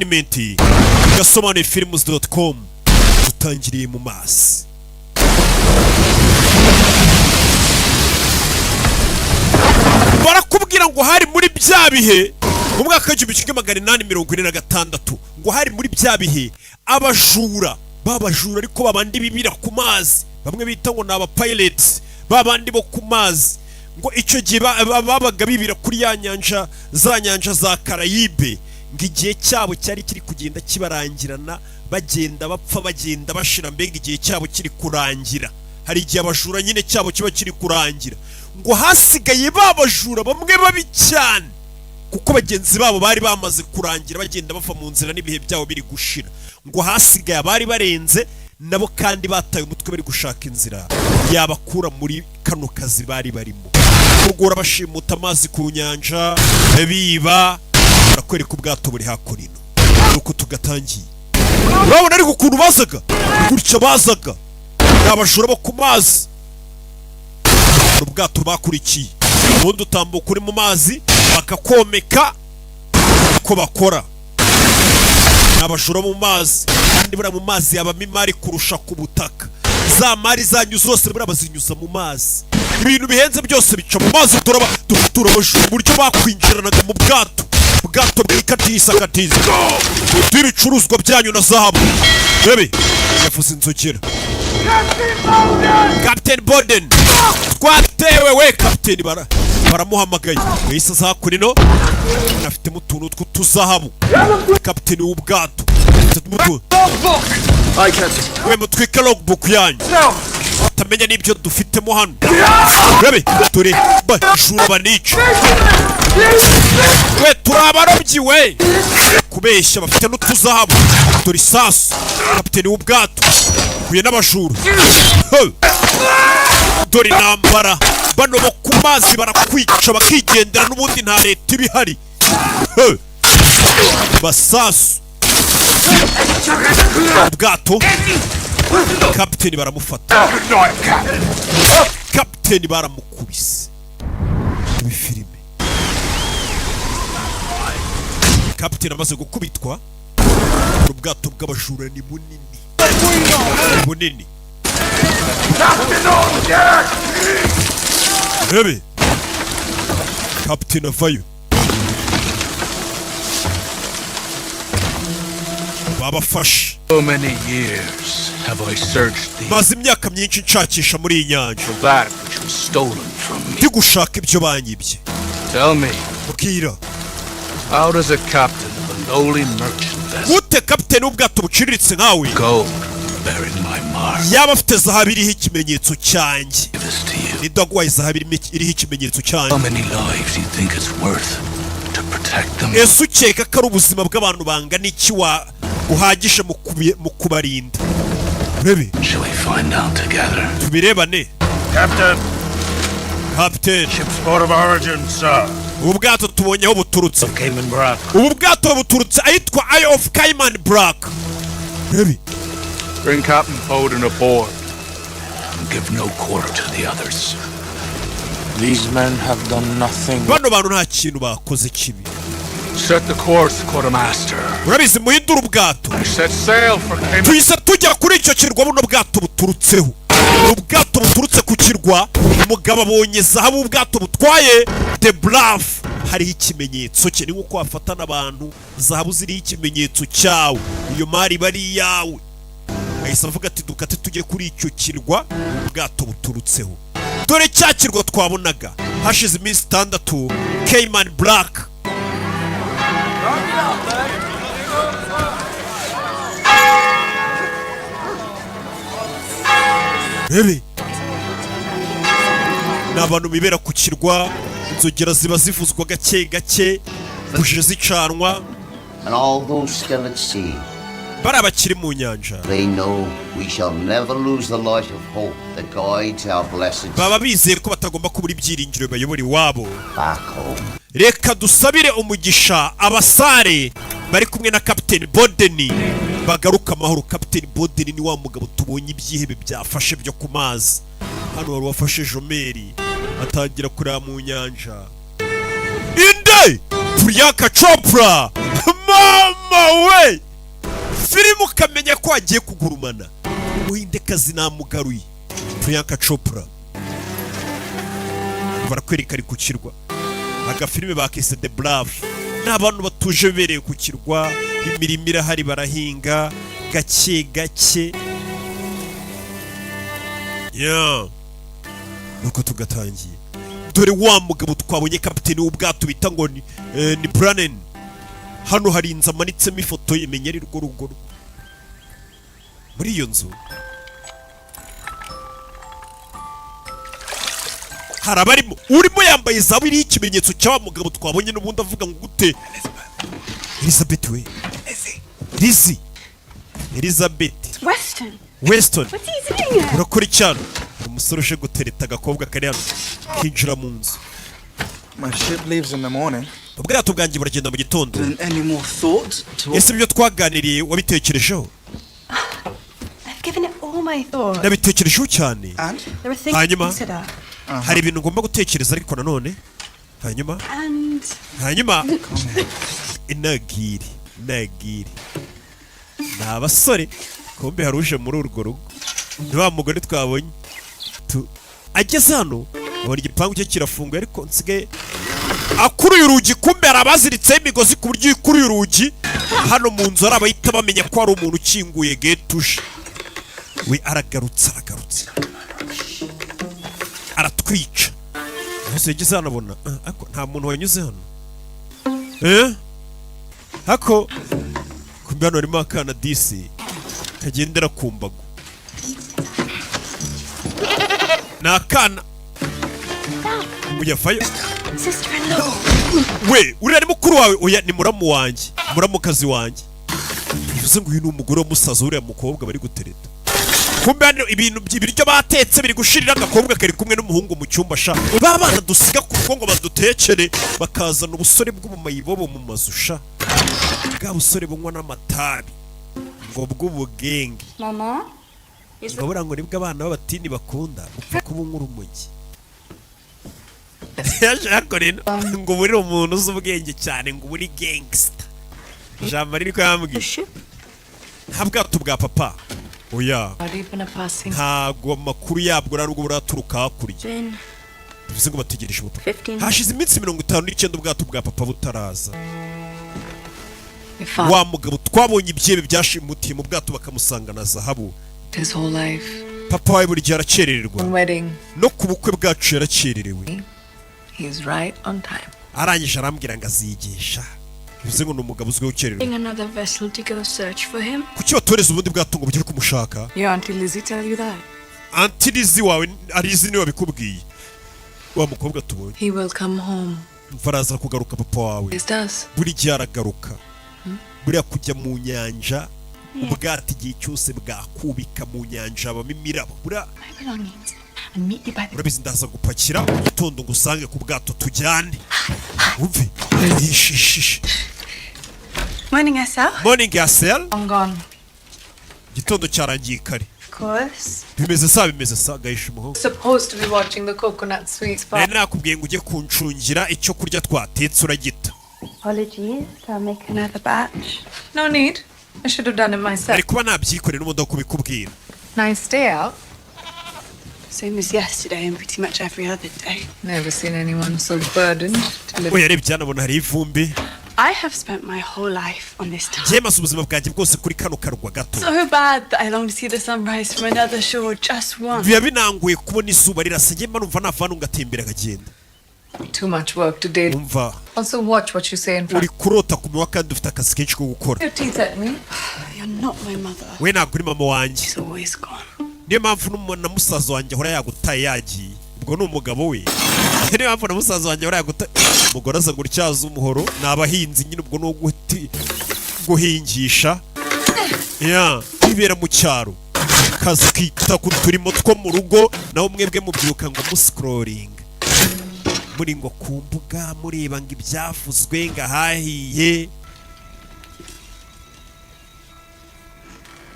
Entertainment, gasobanuye films.com. Dutangiriye mu mazi. Barakubwira ngo hari muri bya bihe mu mwaka w'1846, ngo hari muri bya bihe abajura babajura, ariko babandi bibira ku mazi, bamwe bita ngo ni aba pirates, babandi bo ku mazi. Ngo icyo gihe babaga bibira kuri ya nyanja, za nyanja za Karayibe. Ngo igihe cyabo cyari kiri kugenda kibarangirana, bagenda bapfa, bagenda bashira, mbega igihe cyabo kiri kurangira. Hari igihe abajura nyine cyabo kiba kiri kurangira. Ngo hasigaye babajura bamwe babi cyane, kuko bagenzi babo bari bamaze kurangira, bagenda bava mu nzira n'ibihe byabo biri gushira. Ngo hasigaye abari barenze nabo kandi bataye umutwe, bari gushaka inzira yabakura muri kano kazi bari barimo, kurwura bashimuta amazi ku nyanja, biba. Barakwereka ubwato buri hakuno. Nuko tugatangiye, urabona ariko ukuntu bazaga gutya, bazaga ni abajura bo ku mazi. Ubwato bakurikiye, ubundi utambuka uri mu mazi bakakomeka uko bakora. Ni abajura mu mazi, kandi buriya mu mazi habamo imari kurusha ku butaka. Za mari zanyu zose buriya bazinyuza mu mazi, ibintu bihenze byose bica mu mazi. Turaba turabajura uburyo bakwinjiranaga mu bwato, bwato bwikatisa katiza ibicuruzwa byanyu na zahabu. Rebe yavuze inzogera. Captain Boden, twatewe we! Captain baramuhamagaye, wahise aza hakurino, afitemo utuntu tw'utuzahabu. Captain w'ubwato afitemo utuntu. Aye, Captain. We mutwike logbook yanyu, batamenya n'ibyo dufitemo hano. Rebe dore bajura banica we, turi abarobyi we, kubeshya, bafite n'utuzahabu. Dore isasu. Kapiteni w'ubwato huye n'abajura. Hey! Dore intambara, bano bo ku mazi barakwica bakigendera, n'ubundi nta leta iba ihari. Hey! Basasu ubwato, kapiteni baramufata, kapiteni baramukubise. Ibi filime, kapiteni amaze gukubitwa. Ubwato bw'abajura ni bunini, ni bunini. Rebe kapiteni avayo, babafashe. So many years have I searched thee Maze imyaka myinshi nshakisha muri iyi nyanja for that which was stolen from me. Ndi gushaka ibyo banyibye. Tell me, Bwira, how does a captain of a lowly merchant vessel gute kapiteni w'ubwato buciriritse nkawe gold bearing my mark yaba afite zahabu iriho ikimenyetso cyanjye? give this to you? Nidaguhaye zahabu iriho ikimenyetso How cyanjye, many lives you think it's worth to protect them? ese ukeka ko ari ubuzima bw'abantu bangana iki wa buhagije mu kubarinda? Urebe. Shall we find out together? Tubirebane. Captain, Kapiteni. ship's port of origin, sir. Ubu bwato tubonye aho buturutse. Cayman Brac. Ubu bwato buturutse ahitwa Isle of Cayman Brac. Urebe. Bring Captain Bowden aboard and give no quarter to the others. These men have done nothing. Bano bantu nta kintu bakoze kibi. Set the course, quartermaster. Urabizi, muhindure ubwato. I set sail for Cayman. Tuhise tujya kuri icyo kirwa buno bwato buturutseho. Ubwato buturutse ku kirwa, umugabo abonye zahabu ubwato butwaye, The Bluff, hariho ikimenyetso cye. Ni nk'uko wafatana abantu zahabu ziriho ikimenyetso cyawe, iyo mari iba ari iyawe. Ahise avuga ati: "Dukate tujye kuri icyo kirwa ubwato buturutseho." Dore cya kirwa twabonaga hashize iminsi 6, Cayman Brac. Rebe, ni abantu bibera ku kirwa, inzogera ziba zivuzwa gake gake, buje zicanwa. And all those still at sea, Bari abakiri mu nyanja, they know we shall never lose the light of hope that guides our blessed baba bizeye ko batagomba kubura ibyiringiro bayobora iwabo back home. Reka dusabire umugisha abasare bari kumwe na Kapiteni Bodeni, bagaruka amahoro. Kapiteni Bodeni ni wa mugabo tubonye ibyihebe byafashe byo ku mazi. Hano wari wafashe jomeri, atangira kureba mu nyanja inde. Priyanka Chopra. Mama we, filime ukamenya ko agiye kugurumana. Umuhindekazi namugaruye, Priyanka Chopra. Barakwereka ari ku kirwa. Agafilime bakise The Bluff. Ni abantu batuje bibereye ku kirwa, imirimo irahari, barahinga gake gake. Yeah. Nuko tugatangiye. Dore wa mugabo twabonye, kapiteni w'ubwato bita ngo ni Brannen. Hano hari inzu amanitsemo ifoto ye, menya ari rwo rugo rwe. Muri iyo nzu hari abarimo, urimo yambaye zahabu iriho ikimenyetso cya wa mugabo twabonye n'ubundi. Avuga ngo gute? Elizabeth we, Lizzie, Elizabeth. Weston! Weston. What's he doing here? Urakora icyano? Umusore uje gutereta agakobwa kari hano kinjira mu nzu. My ship leaves in the morning. Ubwato bwanjye buragenda mu gitondo. Any more thought to Ese ibyo twaganiriye wabitekerejeho? I've given it all my thought. Nabitekerejeho cyane. And? There are things to Hanyuma? consider. Hari ibintu ngomba gutekereza, ariko nanone hanyuma And hanyuma inagiri inagiri ni abasore. Kumbe hari uje muri urwo rugo, ni wa mugore twabonye. Tu ageze hano abona igipangu cye kirafunguye, ariko nsigaye akuruye urugi, kumbe hari abaziritseho imigozi ku buryo iyo ukuruye urugi hano mu nzu hari abahita bamenya ko hari umuntu ukinguye gate uje. We aragarutse, aragarutse, aratwica. Yose yageze hano abona, ah, ariko nta muntu wanyuze hano. Hako kumbe hano harimo akana disi kagendera ku mbago. Ni akana uyavayo. Sister-in-law. We, uriya ni mukuru wawe? Oya, ni muramu wanjye, muramukazi wanjye. Bivuze ngo uyu ni umugore wa musaza uriya mukobwa bari gutereta. Kumbe hano ibintu ibiryo batetse biri gushirira. Agakobwa kari kumwe n'umuhungu mu cyumba. Sha, ba bana dusiga ku rugo ngo badutekere, bakazana ubusore bw'ubumayibobo mu mazu. Sha, bwa busore bunywa n'amatabi ngo bw'ubugenge. Mama? Ngo buriya ngo nibwo abana b'abatini bakunda gupfa kubunywa urumogi. Ariko rero ngo uba uri umuntu uzi ubwenge cyane, ngo uba uri gangster. Ijambo riri ko yambwiye. Nta bwato bwa papa, oya. Not even a passing. Ntago amakuru yabwo nta nubwo buraturuka hakurya. Been Bivuze ngo bategereje ubupapa. 15. Hashize iminsi 59 ubwato bwa papa butaraza. Your father Wa mugabo twabonye ibyebe byashimutiye mu bwato bakamusanga na zahabu. his whole life. Papa wawe buri gihe arakerererwa. On wedding, No ku bukwe bwacu yarakererewe. he's right on time. Arangije arambwira ngo azigisha. Bivuze ngo ni umugabo uzwiho gukererwa. Another vessel to go search for him. Kuki batoreza ubundi bwato ngo bujye kumushaka? Your Auntie Lizzie tell you that? Auntie Lizzie wawe arizi niwe wabikubwiye, wa mukobwa tubonye? He will come home. Mva, araza kugaruka papa wawe. This does. Buri gihe aragaruka. Buriya kujya mu nyanja, ubwato igihe cyose bwakubika mu nyanja habamo imiraba buriya. My belongings and meet you by the Urabizi, ndaza gupakira mu gitondo ngo usange ku bwato tujyane. Wumve ishishishi. Morning, SL. Morning, Yasel. I'm gone. Igitondo cyarangiye kare. Of course. Bimeze sa, bimeze sa, gahisha umuhungu. Supposed to be watching the coconut sweets Nari bar. nakubwiye ngo ujye kuncungira icyo kurya twatetse, uragita. Apologies. I'll make another batch. No need. I should have done it myself. Nari kuba nabyikorera n'ubundi aho kubikubwira. Nice day out. Same as yesterday and pretty much every other day. Never seen anyone so burdened to live. We yarebye hano abona hari ivumbi. I have spent my whole life on this town. Njye maze ubuzima bwanjye bwose kuri kano karwa gato. So bad that I long to see the sunrise from another shore just once. Biba binanguye kubona izuba rirasa. Njye mba numva nava hano ngatembera nkagenda. Too much work today. Umva. Also, watch what you say in front. Uri kurota ku minwa kandi dufite akazi kenshi ko gukora. Your teeth at me. You're not my mother. We ntabwo uri mama wanjye. She's always gone. Niyo mpamvu na musaza wanjye ahora yagutaye yagiye. Ubwo ni umugabo we. Niyo mpamvu na musaza wanjye ahora yagutaye. Umugore aza gutyaza umuhoro. Ni abahinzi nyine, ubwo ni guhingisha ya kwibera mu cyaro, kazi kita ku turimo two mu rugo. Naho mwebwe mubyiruka ngo muscrollinga muri ngo ku mbuga, mureba ngo ibyavuzwe ngo ahahiye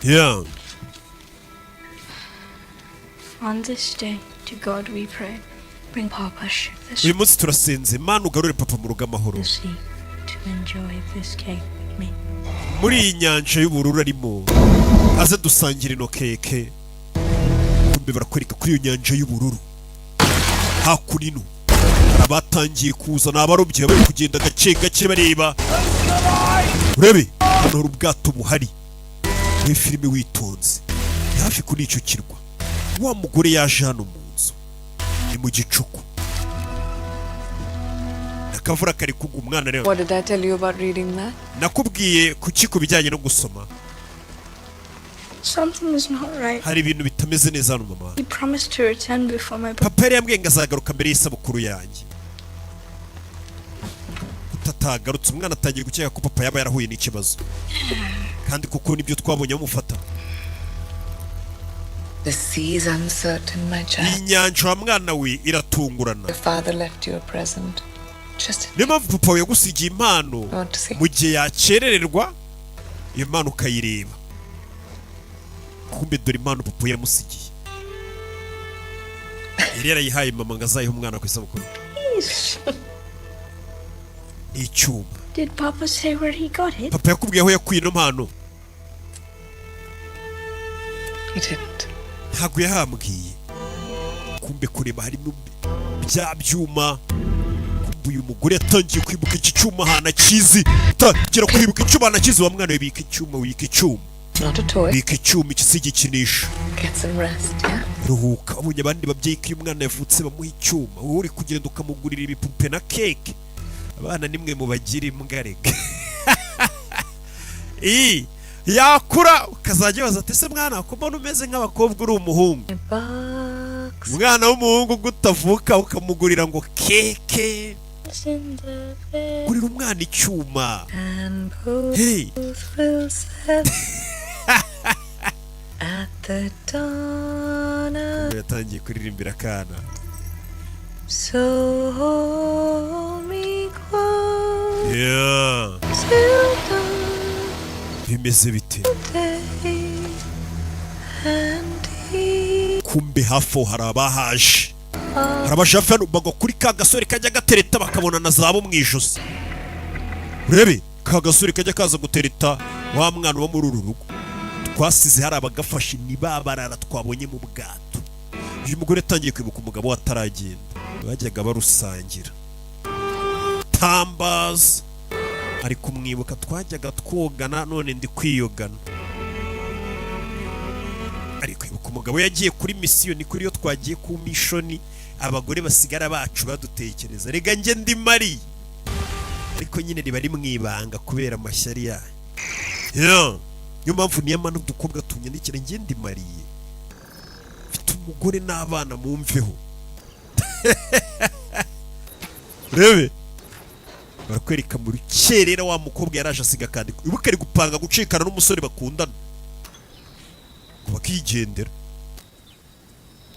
ya. On this day, to God we pray. Bring Papa ship Uyu munsi turasenze, Mana ugarure papa mu rugo amahoro. the sea. to enjoy this cake with me. Muri iyi nyanja y'ubururu arimo, aze dusangira ino keke. Kumbe barakwereka kuri iyo nyanja y'ubururu hakuno hari abatangiye kuza, ni abarobyi bari kugenda gake gake bareba. Urebe hano hari ubwato buhari. Muri filime witonze, ni hafi kuri icyo kirwa. Wa mugore yaje hano mu nzu, ni mu gicuku, akavura kari kugwa. Umwana rero What did I tell you about reading that? Nakubwiye kuki ku bijyanye no gusoma? Something is not right. Hari ibintu bitameze neza hano, mama. He promised to return before my birthday. Papa yari yambwiye ngo azagaruka mbere y'isabukuru yanjye. Utatagarutse, umwana atangiye gukeka ko papa yaba yarahuye n'ikibazo, kandi kuko nibyo twabonye bamufata. The sea is uncertain, my child. Iyi nyanja, wa mwana we, iratungurana. Your father left you a present. Just Niyo mpamvu papa wawe yagusigiye impano. Want to see. Mu gihe yakerererwa, iyo mpano ukayireba. Kumbe dore impano papa yamusigiye, yari yarayihaye mama ngo azayihe umwana ku isabukuru. Ni icyuma. Did Papa say where he got it? Papa yakubwiye aho yakuye ino mpano? He didn't. Ntabwo yahambwiye. Kumbe kureba harimo bya byuma. Kumbe uyu mugore yatangiye kwibuka iki cyuma ahantu akizi, tangira kwibuka icyuma ahantu akizi. Wa mwana we, bika icyuma, wika icyuma. Not a toy. Bika icyuma, iki si igikinisho. Get some rest, yeah? Ruhuka. Abonye abandi babyeyi ko iyo umwana yavutse bamuha icyuma, wowe uri kugenda ukamugurira ibipupe na keke. Abana nimwe mubagira imbwa rega. Iyi yakura ukazajya ubaza ati: "Ese mwana, ko mbona umeze nk'abakobwa, uri umuhungu?" Box Umwana w'umuhungu gutavuka ukamugurira ngo keke. In the bed. Gurira umwana icyuma. And both Hey. will set at the dawn of Yatangiye kuririmbira akana. So hold me close till dawn Bimeze bite? Day and he Kumbe hafi aho hari abahaje, hari abaje hafi hano, bagwa kuri ka gasore kajya gatereta, bakabona na zabo mu ijosi. Urebe ka gasore kajya kaza gutereta wa mwana uba muri uru rugo twasize. Hari abagafashe, ni ba barara twabonye mu bwato. Uyu mugore yatangiye kwibuka umugabo we ataragenda, bajyaga barusangira tambaza. Ari kumwibuka: "Twajyaga twogana, none ndi kwiyogana." Ari kwibuka umugabo yagiye kuri misiyo. Ni kuri iyo twagiye ku mission, abagore basigara bacu badutekereza. Rega njye ndi marié, ariko nyine riba ari mu ibanga kubera amashyari yayo. Yeah. Niyo mpamvu niyo mpamvu udukobwa tunyandikira: "Njye ndi marié, mfite umugore n'abana, mumveho." Rebe barakwereka mu rukerera wa mukobwa yaraje asiga akandiko. Ibuka ari gupanga gucikana n'umusore bakundana ngo bakigendera,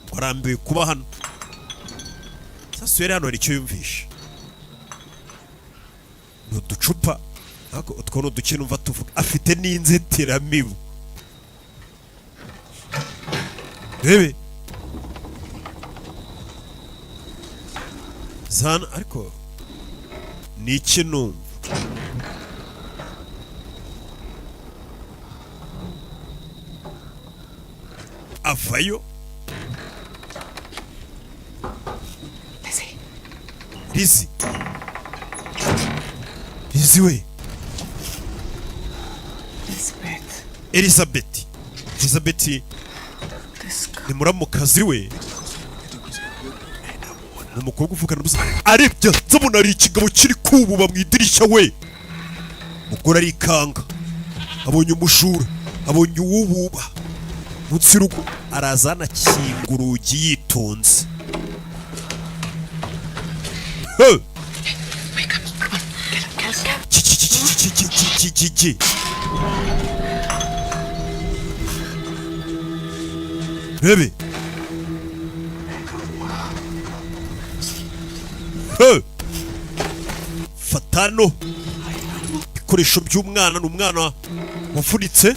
ngo arambiwe kuba hano. Sasa yari hano, hari icyo yumvishe, ni uducupa, ariko utwo ni uduke numva tuvuga. Afite n'inzitiramibu. Rebe zana, ariko ni iki numva? Avayo. Lizzie. Lizzie, Lizzie we. Elizabeth. Elizabeth, Elizabeth. This Ni muramukazi we, ni umukobwa uvugana ubusa. Arebye nzabona ari ikigabo kiri kububa mu idirishya we. Umugore arikanga, abonye umujura, abonye uwububa munsi y'urugo. Araza anakinga urugi yitonze. He! Wake up. Come on. Get up, get up. Ki- ki- ki- ki- ki- ki- ki- ki- ki. Rebe. He! Fata no ibikoresho by'umwana, ni umwana wavunitse.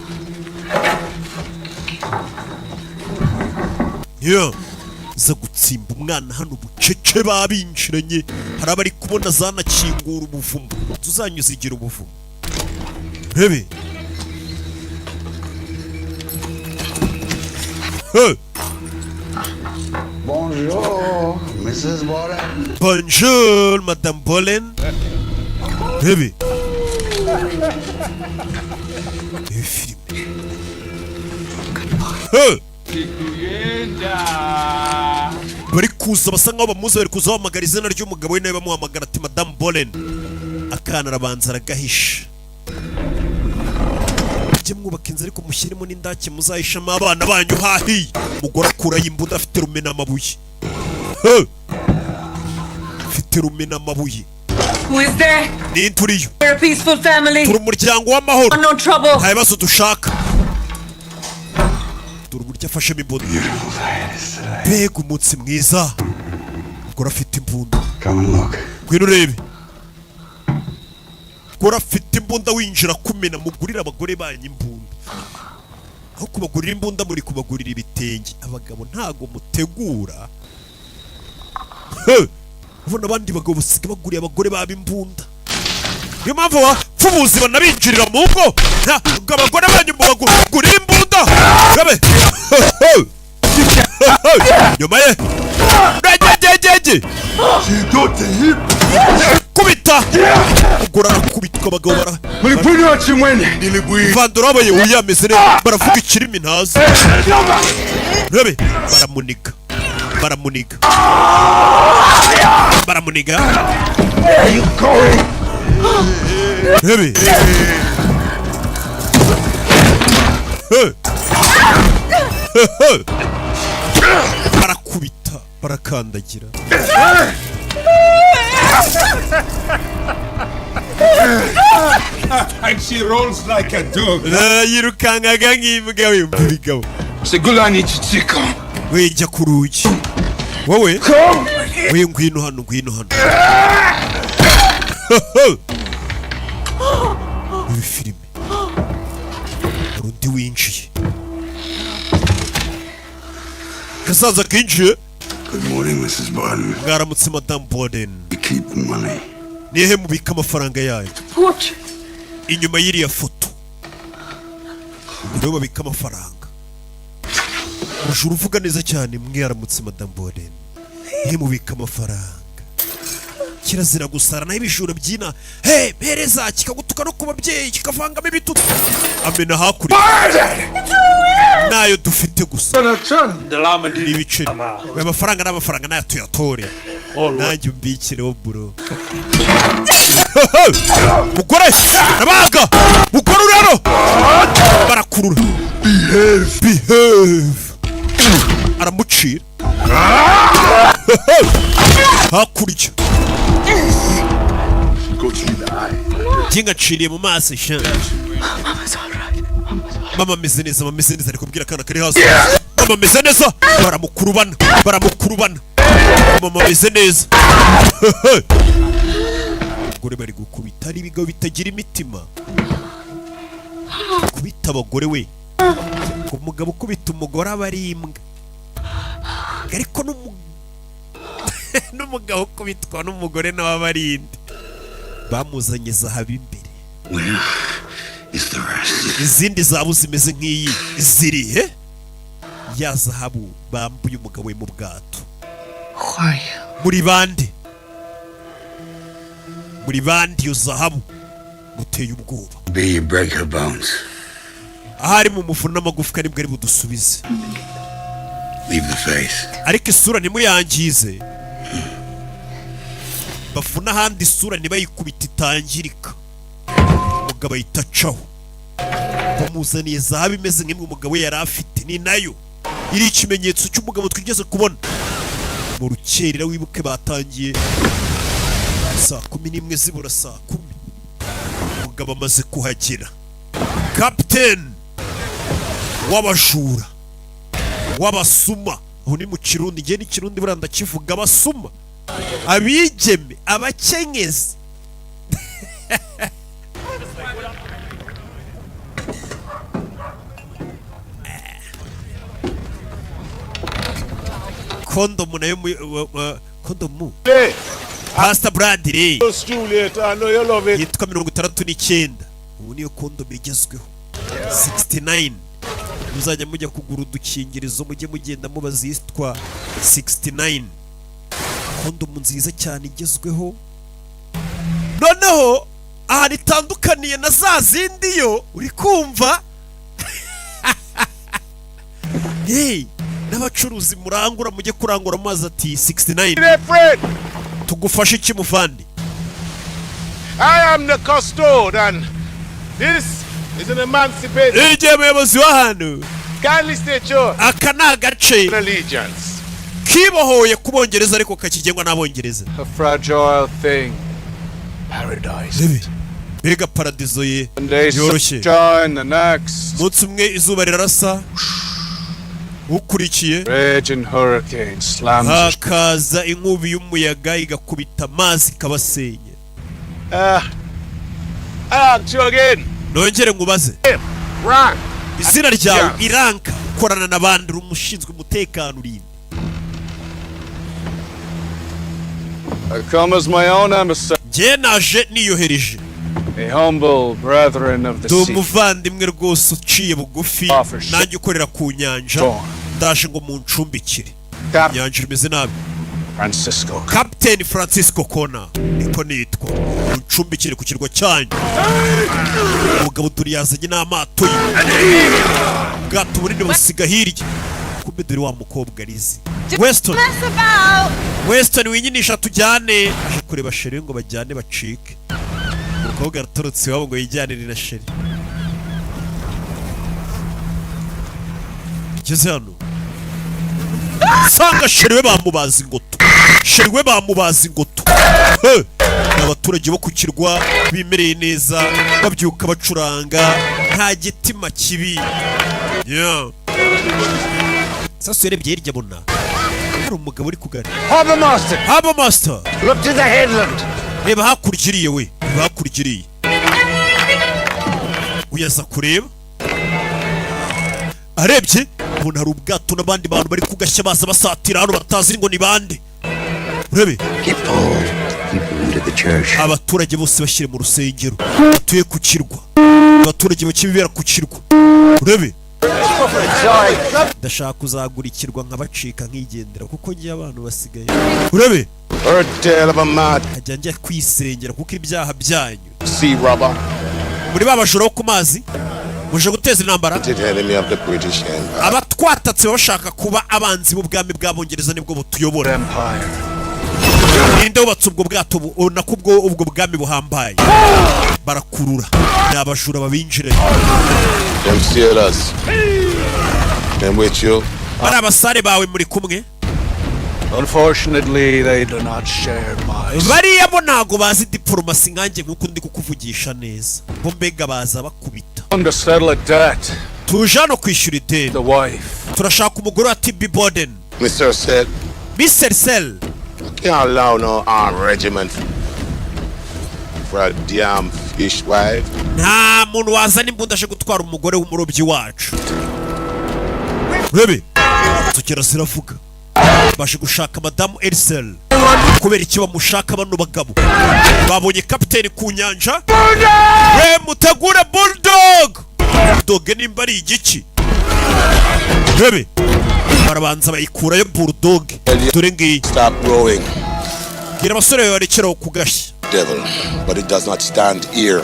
Yeah. Za gutsimba umwana hano bucece. Bice babinjiranye, hari abari kubona zanakingura ubuvumo. Inzu zanyu zigira ubuvumo, rebe. Hey! Bonjour, Mrs. Warren. Bonjour, Madame Bolen. Rebe. Rebe filime. Hey! Bari kuza basa nkaho bamuzi, bari kuza bahamagara izina ry'umugabo we, nawe bamuhamagara ati Madame Bolen. Akana arabanza aragahisha. Mujye mwubaka inzu ariko mushyiremo n'indake muzahishamo abana banyu hahiye. Umugore akurayo imbunda, afite rumena amabuye. Hey! Afite rumena amabuye. Who is there? Ninde uriyo? We're a peaceful family. Turi umuryango w'amahoro. No trouble. Nta bibazo dushaka. Dore uburyo afashemo imbunda. Mbega umunsi mwiza! Umugore afite imbunda. Come and look. Ngwino urebe. Umugore afite imbunda, winjira kumena. Mugurire abagore banyu imbunda. Aho kubagurira imbunda muri kubagurira ibitenge. Abagabo ntago mutegura. He! Ubona abandi bagabo basiga baguriye abagore babo imbunda, niyo mpamvu abapfubuzi banabinjirira mu ngo. Ntabwo abagore banyu mubagurira imbunda. Gabe nyuma ye regegegege kubita umugore arakubitwa. Abagabo bara vandura abaye wiyameze neza, baravuga ikirimi ntazi. Rebe, baramuniga, baramuniga, baramuniga. Rebe. He! He! Barakubita, barakandagira. And she rolls like a dog. Yirukankaga nk'imbwa wumva ibigabo. Segulani Chichiko. We, jya ku rugi wowe. We, ngwino hano, ngwino hano. Ibi filime, hari undi winjiye, gasaza kinjiye. Good morning, Mrs. Borden. Mwaramutse, Madamu Borden. You keep the money. Nihe mubika amafaranga yayo? What? Inyuma y'iriya foto niho babika amafaranga. Ujura uvuga neza cyane. Mwaramutse, Madamu Borden, nihe mubika amafaranga? Kirazira gusara naho ibijura byina he mpereza, kikagutuka no ku babyeyi, kikavangamo ibitutsi. Amena hakurya nayo dufite gusa ni ibiceri. Aya mafaranga ni amafaranga nayo tuyatore, nanjye umbikireho bro. Mugore nabaga, mugore uri hano, barakurura. Behave! Aramucira hakurya. Kinga nciriye mu maso sha. Mama's all right. Mama's all right. Mama ameze neza, mama ameze neza, ari kubwira akana kari hasi. Mama ameze neza, baramukurubana, baramukurubana. Mama ameze neza. Abagore bari gukubita, ari ibigabo bitagira imitima kubita abagore. We, umugabo ukubita umugore aba ari imbwa, ariko n'umugabo ukubitwa n'umugore nawe aba ari indi. Bamuzanye zahabu imbere. Where is the rest? Izindi zahabu zimeze nk'iyi ziri he? Ya zahabu bambuye umugabo we mu bwato. Who are you? Muri bande? Muri bande? Iyo zahabu muteye ubwoba. Be you break her bones. Ahari mu mufu n'amagufwa nibwo ari budusubize. Leave the face. Ariko isura ntimuyangize. Bafuna ahandi, isura ntibayikubite itangirika. Umugabo ahita acaho. Bamuzaniye zahabu imeze nk'imwe umugabo we yari afite, ni nayo iri ikimenyetso cy'umugabo twigeze kubona mu rukerera. Wibuke batangiye 11 zibura saa 10. Umugabo amaze kuhagera, kapiteni w'abajura, w'abasuma. Aho ni mu Kirundi, ngewe n'ikirundi buriya ndakivuga. Abasuma, abigeme, abakenyezi. Kondomu nayo Kondomu, Pastor Bradley. Juliet, I know you love it. Yitwa 69. Ubu niyo kondomu igezweho, 69. Muzajya mujya kugura udukingirizo, mujye mugenda mubaza iyitwa 69, kondomu nziza cyane igezweho. Noneho ahantu itandukaniye na za zindi, yo uri kumva, hey, n'abacuruzi murangura, mujye kurangura amazi ati 69. Fred, Tugufashe iki, muvandi? I am the custodian. This is an emancipated. Igihe muyobozi w'ahantu. Kindly state your Aka ni agace allegiance. kibohoye ku Bongereza ariko kakigengwa n'Abongereza. A fragile thing. Paradise. Rebe mbega paradizo ye One day yoroshye. sunshine, the next Umunsi umwe izuba rirarasa, ukurikiye raging hurricane slams. hakaza inkubi y'umuyaga igakubita amazi ikabasenya. I ask you again. Nongere nkubaze. Rank. Izina ryawe, iranka, ukorana n'abandi, uri umushinzwe umutekano, urinde? I come as my own emissary, Njye naje niyohereje. a humble brethren of the Ndi sea. umuvandimwe rwose uciye bugufi, Officer. nanjye ukorera ku nyanja. John. Ndaje ngo muncumbikire. Cap Inyanja imeze nabi. Francisco. Captain Francisco Kona niko nitwa, muncumbikire ku kirwa cyanyu. Umugabo turi yazanye n'amato ye, ubwato bunini busiga hirya. Kumbe dore wa mukobwa Lizi Weston. Mess about! Weston, winyinisha tujyane. Aje kureba chéri ngo bajyane bacike. Umukobwa aratorotse iwabo ngo yijyanire na chéri. Ageze hano sanga chéri we bamubaza ingoto, chéri we bamubaza ingoto. He! Ni abaturage bo ku kirwa bimereye neza, babyuka bacuranga, nta gitima kibi. Yeah. Sasa urebye hirya abona hari umugabo uri kugana. Harbour Master, Harbour Master. Look to the headland. Reba hakurya iriya we, reba hakurya iriya. Uyaza kureba, arebye ubona hari ubwato n'abandi bantu bari kugashya, baza basatira hano batazi ngo ni bande. Urebe. Get all people into the church. Abaturage bose bashyire mu rusengero batuye ku kirwa, abaturage bakibibera ku kirwa. Urebe, ndashaka kuzagura ikirwa nkabacika nkigendera, kuko ngiye abantu basigaye. Urebe. Heard tale of a mad nkajya njya kwisengera kuko ibyaha byanyu. Sea robber. Muri ba bajura bo ku mazi muje guteza intambara. The enemy of the British Empire. Abatwatatse baba bashaka kuba abanzi b'ubwami bw'Abongereza, nibwo butuyobora. Empire. Ninde wubatse ubwo bwato nako ubwo bwami buhambaye? Barakurura, ni abajura babinjiranye. Them sailors. Them with you. Bari abasare bawe muri kumwe? Unfortunately, they do not share my Bariya bo ntago bazi diporomasi nkanjye nk'uko ndi kukuvugisha neza. Bo mbega baza bakubita. Come to settle a debt. Tuje hano kwishyura ideni. The wife. Turashaka umugore wa TB Boden. Mr. Said, Mr Sel. I can't allow no armed regiment for a damn fishwife. Nta muntu wazana imbunda aje gutwara umugore w'umurobyi wacu. Urebe, tugera ziravuga, baje gushaka madamu Erisel. Kubera iki bamushaka? Bano bagabo babonye kapiteni ku nyanja. We mutegure bulldog, bulldog nimba ari igiki. Urebe, barabanza bayikurayo bulldog, dore ngiyi. Stop rowing, Bwira abasore bawe barekeraho kugashya. Devil, but it does not stand here.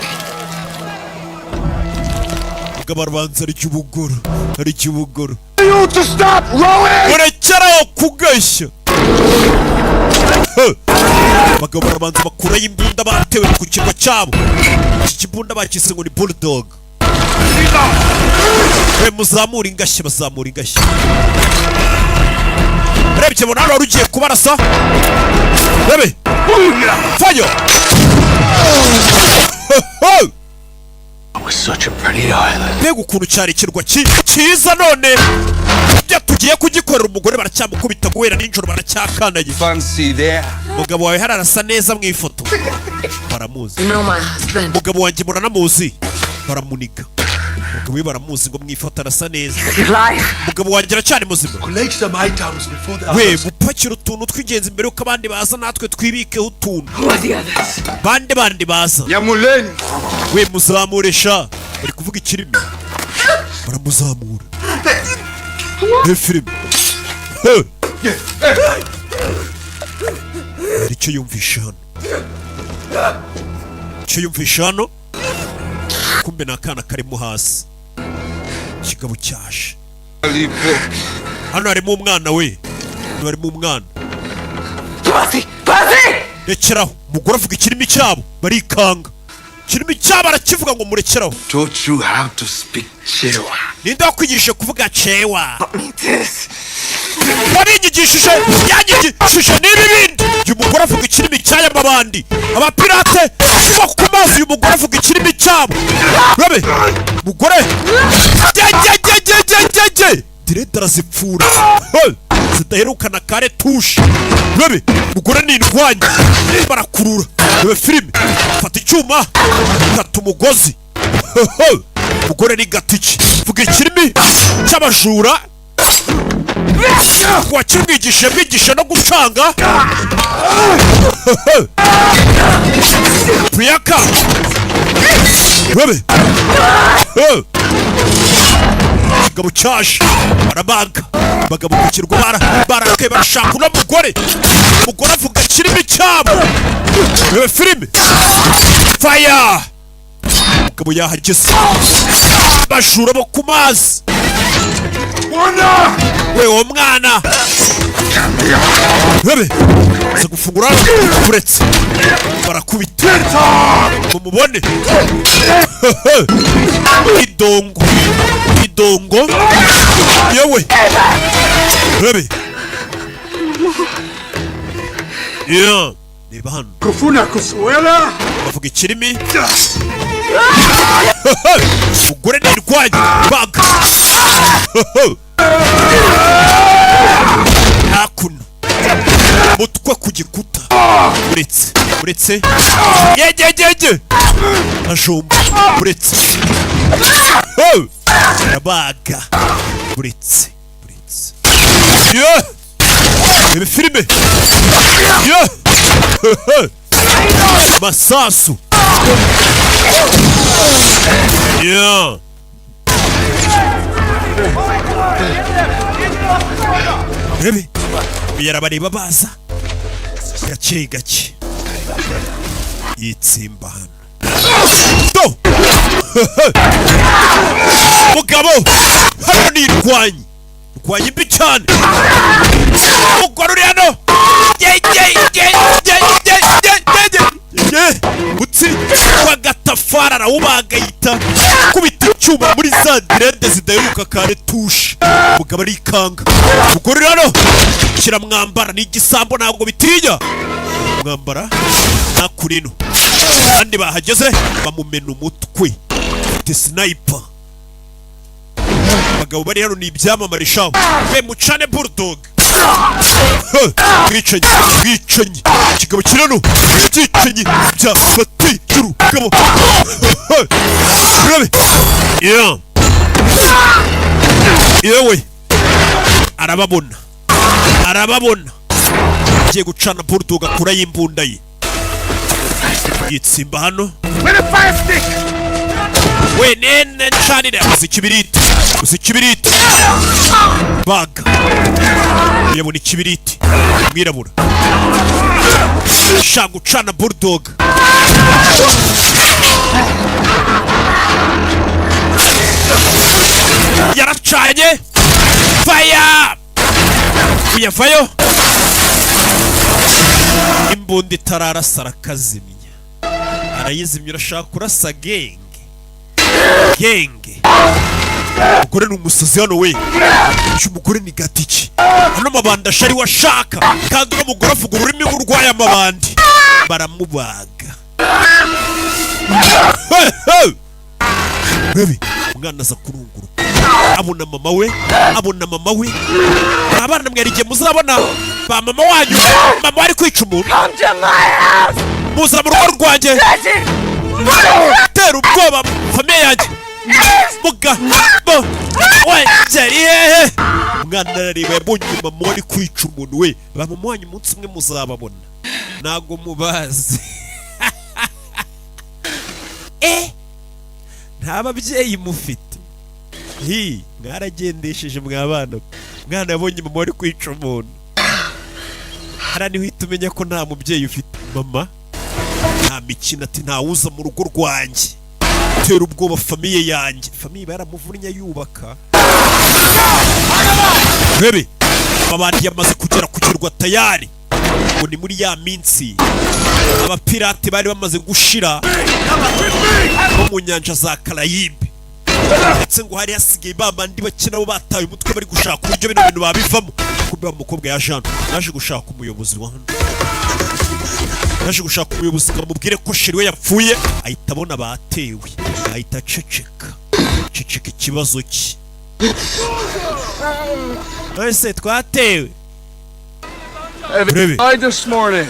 Ubwo barabanza arya ubugoro, arya ubugoro. You to stop rowing! Murekeraho kugashya. He! Abagabo barabanza bakurayo imbunda batewe ku kirwa cyabo. Iki kibunda bakise ngo ni bulldog. We muzamura ingashya, bazamura ingashya. Urebye mbona hano wari ugiye kubarasa. Rebe fayo. It was such a pretty island. Mbega ukuntu cyari ikirwa cyiza! None ibyo tugiye kugikorera, umugore baracyamukubita guhera nijoro, baracyakandagiye. Fancy there. Umugabo wawe hano arasa neza mu ifoto, baramuzi. You know my husband. Umugabo wanjye muranamuzi? Baramuniga. Umugabo we baramuzi ngo mwifata arasa neza. Life. Umugabo wanjye aracyari muzima. Collect some items before the We others. gupakira utuntu tw'ingenzi mbere yuko abandi baza, natwe twibikeho utuntu. Who are the others? Bande bandi baza? Yamuleni. We, muzamure sha. Bari kuvuga ikirimi, baramuzamura. He, filime. He! Hari icyo yumvisha hano, icyo yumvisha hano, kumbe ni akana karimo hasi. Ikigabo cyaje hano, harimo umwana we. Hano harimo umwana. Pasi! Pasi! Rekeraho! Umugore avuga ikirimi cyabo, barikanga. Ikirimi cyabo arakivuga ngo murekeraho. Taught you how to speak Chewa. Ninde wakwigishije kuvuga Cewa? Me this. Wabinyigishije, yanyigishije n'ibi bindi. Uyu mugore avuga ikirimi cy'aya mabandi, abapirate bo ku mazi. Uyu mugore avuga ikirimi cyabo. Rabe mugore jye direde arazipfura. Hey! Zidaherukana kare tushe. Rabe mugore ni indwanyi, barakurura. Rebe filime, fata icyuma, kata umugozi. Hey! Mugore ni gatiki, vuga ikirimi cy'abajura. Wakimwigishije, mwigisha no gucanga Priyaka. Rabe ikigabo cyaje, barabaga abagabo ku kirwa, barakaye, barashaka uno mugore. Umugore avuga kirimi cyabo. Rebe filime, fire. Umugabo yahageze, bajura bo ku mazi we, uwo mwana bebe aza gufungura hano, uretse barakubita mumubone. Idongo, idongo, yewe bebe. Yeah. Reba hano. Kufuna kusuela. Bavuga ikirimi. Umugore nirwanye baga hakuno, mutwe ku gikuta. Uretse, uretse, yegegege ajomba. Uretse, arabaga. Uretse, uretse. Yeah! Reba filime. Yeah! Masasu. Yeah! Rebe yarabareba baza gake gake, yitsimba hano. Do mugabo hano ni irwanyi, rwanyi mbi cyane. Umugore uri hano, ye ye ye ye ye ye ye ye ye, mutsi w'agatafari arawubaga, yita kubita icyuma muri za direde zidaheruka kare tushe. Umugabo arikanga. Umugore uri hano kiramwambara, ni igisambo, ntabwo bitinya mwambara ntakurino. Abandi bahageze bamumena umutwe, afite sniper. Abagabo bari hano ni ibyamamare shaho. We, mucane bulldog. Bwicanyi, bwicanyi, ikigabo kirano, bwicanyi byafatiye urugabo. Urabe. Yeah. Yewe, arababona, arababona, agiye gucana bulldog, akurayo imbunda ye, yitsimba hano. We nene ncanire, uzi ikibiriti, uzi ikibiriti, baga uyabona ikibiriti. Umwirabura shaka gucana bulldog, yaracanye, fire, uyavayo. Imbunda itararasa arakazimya, arayizimya. Urashaka kurasa genge genge. Umugore ni umusazi hano we. Uyu mugore ni gatiki hano, amabandi ashari washaka. Kandi uno mugore avuga ururimi nk'urwaye amabandi, baramubaga. Hey, hey! Baby, umwana aza kurunguruka, abona mama we, abona mama we. Abana mwari igihe muzabona ba mama wanyu, mama ari kwica umuntu. Come to my house! Muza mu rugo rwanjye, tera ubwoba famille yanjye. Mugabo wanjye ari hehe? Umwana arareba, yabonye mama wari kwica umuntu we. Ba mama wanyu umunsi umwe muzababona, ntago mubazi. Nta babyeyi mufite, hi mwaragendesheje mwabana. Mwana yabonye mama wari kwica umuntu hariya, niho uhita umenya ko nta mubyeyi ufite. Mama nta mikino, ati ntawuza mu rugo rwanjye tera ubwoba famille yanjye. Famille baramuvunnye yubaka. Bebe amabandi yamaze kugera ku kirwa tayari. Ngo ni muri ya minsi abapirate bari bamaze gushira bo mu nyanja za Karayibe, ndetse ngo hari hasigaye ba bandi bake nabo bataye umutwe, bari gushaka uburyo bino bintu babivamo. Kumbe wa mukobwa ya Jean yaje gushaka umuyobozi wa hano, yaje gushaka umuyobozi ngo amubwire ko chéri we yapfuye. Ahita abona batewe, ahita aceceka ceceka ikibazo cye. Ese twatewe? Urebe. This morning.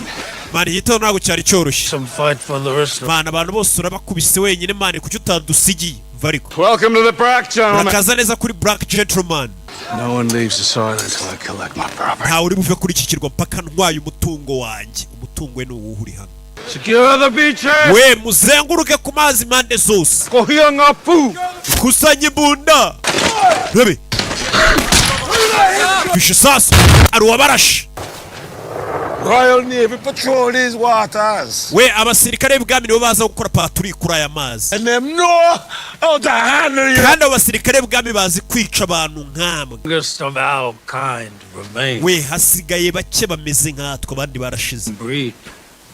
Man, igitondo ntabwo cyari cyoroshye. Some fight for the rest of Man, abantu bose urabakubise wenyine. Man, kuki utadusigiye? Mva ariko. Welcome to the Black, gentlemen. Urakaza neza kuri Black, gentleman. No one leaves this island until I collect my property. Ntawe uri buve kuri iki kirwa mpaka ntwaye umutungo wanjye. Umutungo we ni uwuhe uri hano? Secure the beaches. We muzenguruke ku mazi impande zose. Kohiangapu. Kusanya imbunda. Rebe fishe sasa, ari uwabarashe. Royal Navy patrol these waters. We, abasirikare b'ibwami nibo baza gukora patrouille kuri aya mazi. And them know how to handle you. Kandi abo basirikare b'ibwami bazi kwica abantu nkamwe. Youngest of our kind remain. We, hasigaye bake bameze nkatwe, abandi barashize. Breed.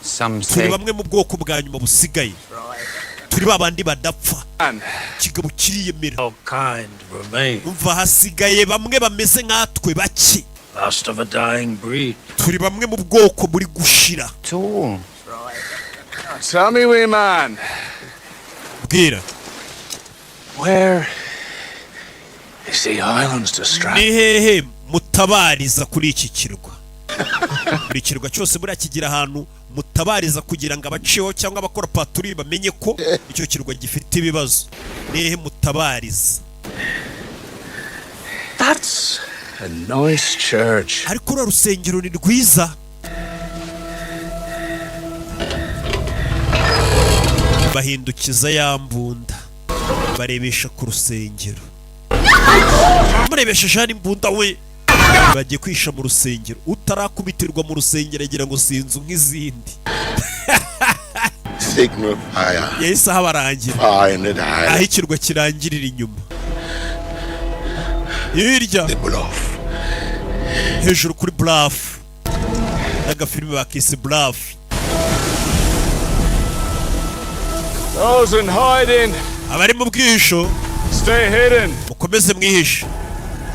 Some Turi say bamwe mu bwoko bwa nyuma busigaye, turi ba bandi badapfa. Ikigabo kiriyemera. Our kind remain. Umva, hasigaye bamwe bameze nkatwe bake. Last of a dying breed. Turi bamwe mu bwoko buri gushira. Tall. Tell me, wee man. Bwira. Where is the island's distraction? Ni hehe mutabariza kuri iki kirwa? Buri kirwa cyose buriya kigira ahantu mutabariza kugira ngo abaciyeho cyangwa abakora patrouille bamenye ko icyo kirwa gifite ibibazo. Ni hehe mutabariza? That's a nice church. Ariko uriya rusengero ni rwiza. Bahindukiza ya mbunda, barebesha ku rusengero. Murebesheje hano imbunda, we bagiye kwisha mu rusengero. Utarakubitirwa mu rusengero agira ngo si inzu nk'izindi. Signal fire. Yahise ahabarangira. Find it Aho island. ikirwa kirangirira inyuma hirya. The bluff. Hejuru kuri bluff, n'agafilime bakise Bluff. Those in hiding, Abari mu bwihisho, stay hidden. mukomeze mwihishe.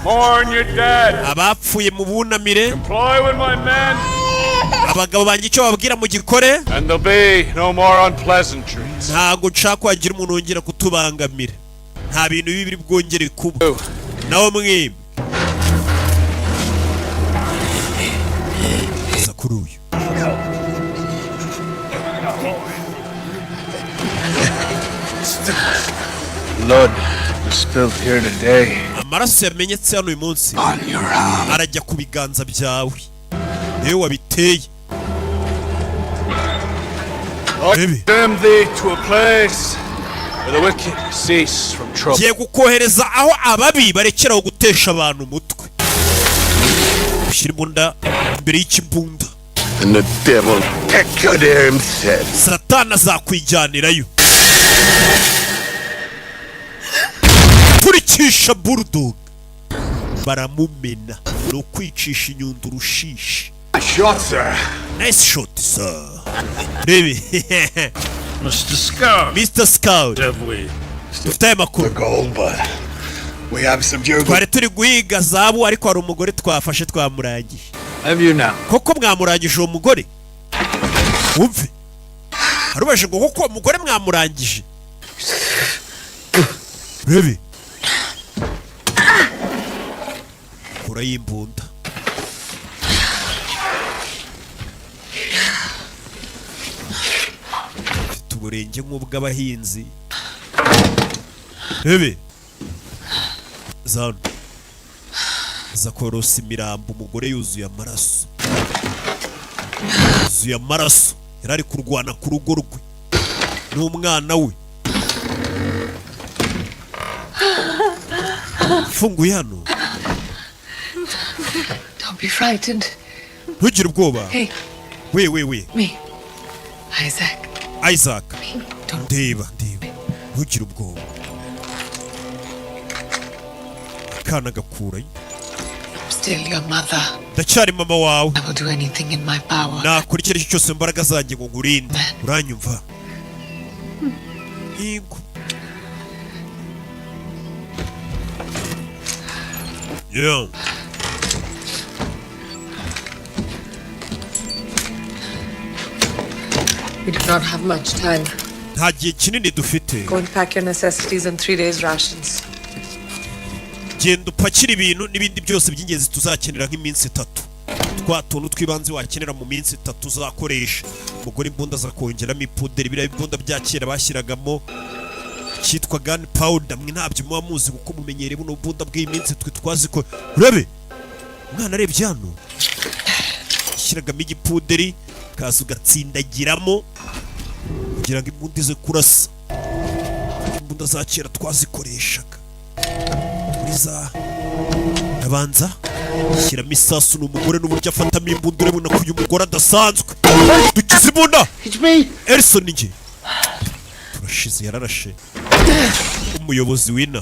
Mourn your dead. Abapfuye mu bunamire. Comply with my men, Abagabo banjye icyo bababwira mu gikore. and there'll be no more unpleasantries. Ntabwo nshaka ko hagira umuntu wongera kutubangamira, nta bintu bibi biri bwongere kuba nawe mwembi. Za kuri uyu. Blood was spilled here today. Amaraso yamenyetse hano uyu munsi On your arm. arajya ku biganza byawe, niwe wabiteye. I Baby. send thee to a place where the wicked cease from trouble. Ngiye kukohereza aho ababi barekeraho gutesha abantu umutwe. Ushyira imbunda imbere y'ikimbunda. And the devil take you there himself. Satani azakwijyanirayo. Turikisha bulldog, baramumena. Ni ukwicisha inyundo urushishi. Shot, sir. Nice shot, sir. Rebe. Mr. Scout. Mr Scout. Have we? Dufite aya makuru. Gold, but we have subdued. Twari turi guhiga zahabu, ariko hari umugore twafashe, twamurangije. Have you now? Koko mwamurangije uwo mugore? Wumve, harubaje ngo koko uwo mugore mwamurangije? Rebe, kura y'imbunda. Mfite uburenge nk'ubw'abahinzi. Rebe zano aza korosa imirambo. Umugore yuzuye amaraso, yuzuye amaraso. Yari ari kurwana ku rugo rwe n'umwana we. Funguye hano. Don't be frightened. Ntugire ubwoba. Hey, We, we, we. Me. Isaac. Isaac, ndeba, ndeba, ntugire ubwoba. Akana gakurayo. I'm still your mother. Ndacyari mama wawe. I will do anything in my power. Nakora icyo ari cyo cyose mu mbaraga zanjye ngo nkurinde, uranyumva? Yego. Yeah. We do not have much time. Nta gihe kinini dufite. Go and pack your necessities and 3 days' rations. Genda upakire ibintu n'ibindi byose by'ingenzi tuzakenera nk'iminsi 3, twa tuntu tw'ibanze wakenera mu minsi 3 uzakoresha. Umugore imbunda aza kongeramo ipuderi, biriya bibunda bya kera bashyiragamo cyitwa gun powder. Mwe ntabyo muba muzi kuko mumenyereye buno bunda bw'iyi minsi, twe twazi ko. Urebe umwana arebye hano, shyiragamo igipuderi, kaza ugatsindagiramo kugira ngo imbunda ize kurasa. Imbunda za kera twazikoreshaga muri za abanza shyiramo isasu. Ni umugore n'uburyo afatamo imbunda, urabona ko uyu mugore adasanzwe. Dukize imbunda. Erison, njye turashize. Yararashe umuyobozi wina.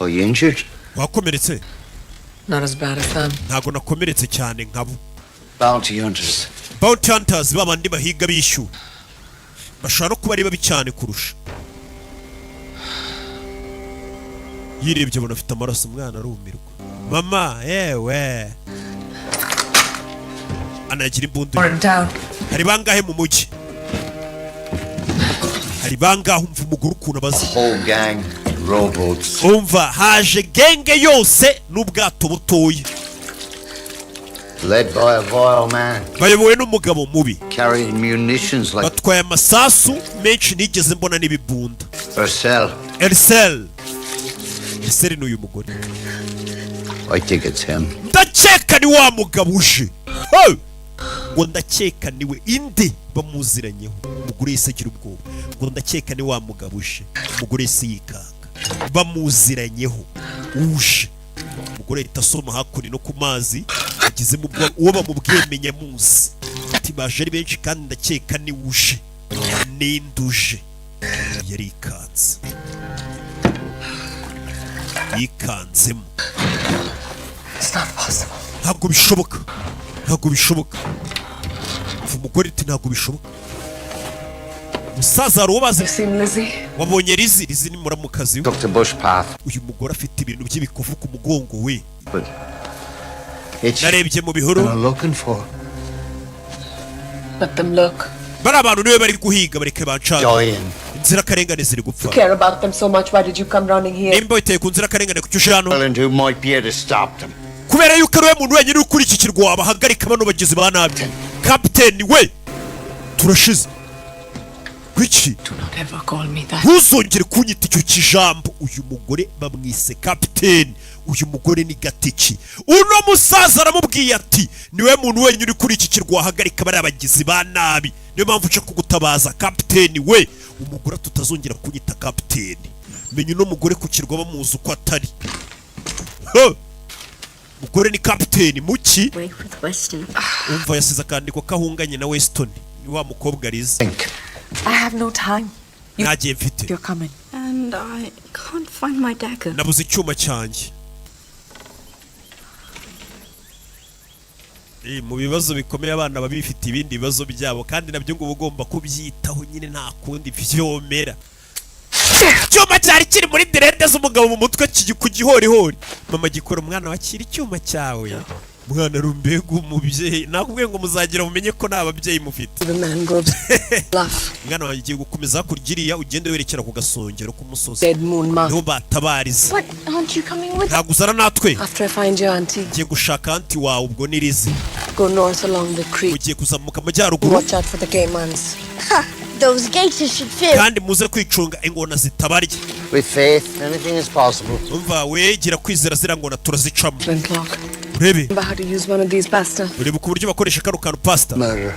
Are you injured? Wakomeretse? Not as bad as them. Ntabwo nakomeretse cyane nkabo. Bounty hunters. Bounty hunters, babandi bahiga bishyuwe, bashobora no kuba ari babi cyane kurusha. Yirebye abona afite amaraso. Umwana arumirwa. Mama yewe anagira imbunda. We're in town. Hari bangahe mu mujyi? Hari bangahe? Umva umugore ukuntu abaza. Whole gang, rowboats. Umva, haje gang yose n'ubwato butoya. Led by a vile man. Bayobowe n'umugabo mubi. Carrying munitions like Batwaye amasasu menshi nigeze mbona n'ibibunda. Ursel. Ersel, Ersel ni uyu mugore. I think it's him. Ndakeka ni wa mugabo uje. Hey! Ngo ndakeka niwe. Inde bamuziranyeho? Umugore yise agira ubwoba, ngo ndakeka ni wa mugabo uje. Umugore yise yikanga, bamuziranyeho uje. Umugore ahita asoma hakuno no ku mazi ageze mu bwoba. Uwo bamubwiye menya muzi, ati baje ari benshi kandi ndakeka ni uje. Ninduje yarikanze, yikanzemo. It's not possible. Ntabwo bishoboka, ntabwo bishoboka. Umva umugore ati ntabwo bishoboka. Umusaza hari uwo bazi. Seen Lizzie? Wabonye Lizi? Lizi ni muramukazi we. Took the bush path. Uyu mugore afite ibintu by'ibikovu ku mugongo we. But it's Narebye mu bihuru. what I'm looking for. Let them look. Bari abantu niwe bari guhiga, bareke bancana. Dying. Inzirakarengane ziri gupfa. You care about them so much. Why did you come running here? Nimba witeye ku nzirakarengane, kuki uje hano? And who might be able to stop them. Kubera yuko ari we muntu wenyine uri kuri iki kirwa wabahagarika bano bagizi ba nabi. Kapiteni we, turashize. Kuki? Don't ever call me that. Ntuzongere kunyita icyo kijambo. Uyu mugore bamwise kapiteni. Uyu mugore ni gatiki. Uno musaza aramubwiye ati niwe muntu wenyine uri kuri iki kirwa wahagarika bariya bagizi ba nabi, niyo mpamvu nca kugutabaza kapiteni we. Umugore tutazongera kunyita kapiteni. Menya uno mugore ku kirwa bamuzi uko atari. Huh! Mugore ni kapiteni muki? Wait with Weston. Umva, yasize akandiko kahunganye na Weston, ni wa mukobwa arize. I have no time. Nta gihe mfite. You're coming. And I can't find my dagger. Nabuze icyuma cyanjye. Mu bibazo bikomeye abana baba bifite ibindi bibazo byabo, kandi nabyo ngo uba ugomba kubyitaho nyine, nta kundi vyomera. Icyuma cyari kiri muri dreads z'umugabo mu mutwe kiri ku gihorihori. Mama gikora umwana, wakira icyuma cyawe. Mwana rumbega umubyeyi, nakubwiye ngo muzagira mumenye ko nta babyeyi mufite. The mangroves. Bluff. Mwana wanjye, ugiye gukomeza hakurya iriya, ugende werekera ku gasongero k'umusozi. Dead moon mark. Niho batabariza. What? Aren't you coming with? Ntabwo uzana natwe? After I find your auntie, Ugiye gushaka auntie wawe, ubwo ni Lizi. go north along the creek. Ugiye kuzamuka amajyaruguru. Watch out for the caimans. Those gators should feel. Kandi muze kwicunga ingona zitabarya. With faith, anything is possible. Umva, wegira kwizera, ziriya ngona turazicamo. Flintlock. Urebe. Remember how to use one of these, Pastor? Urebe ku buryo bakoresha kano kantu, pasita. Murder.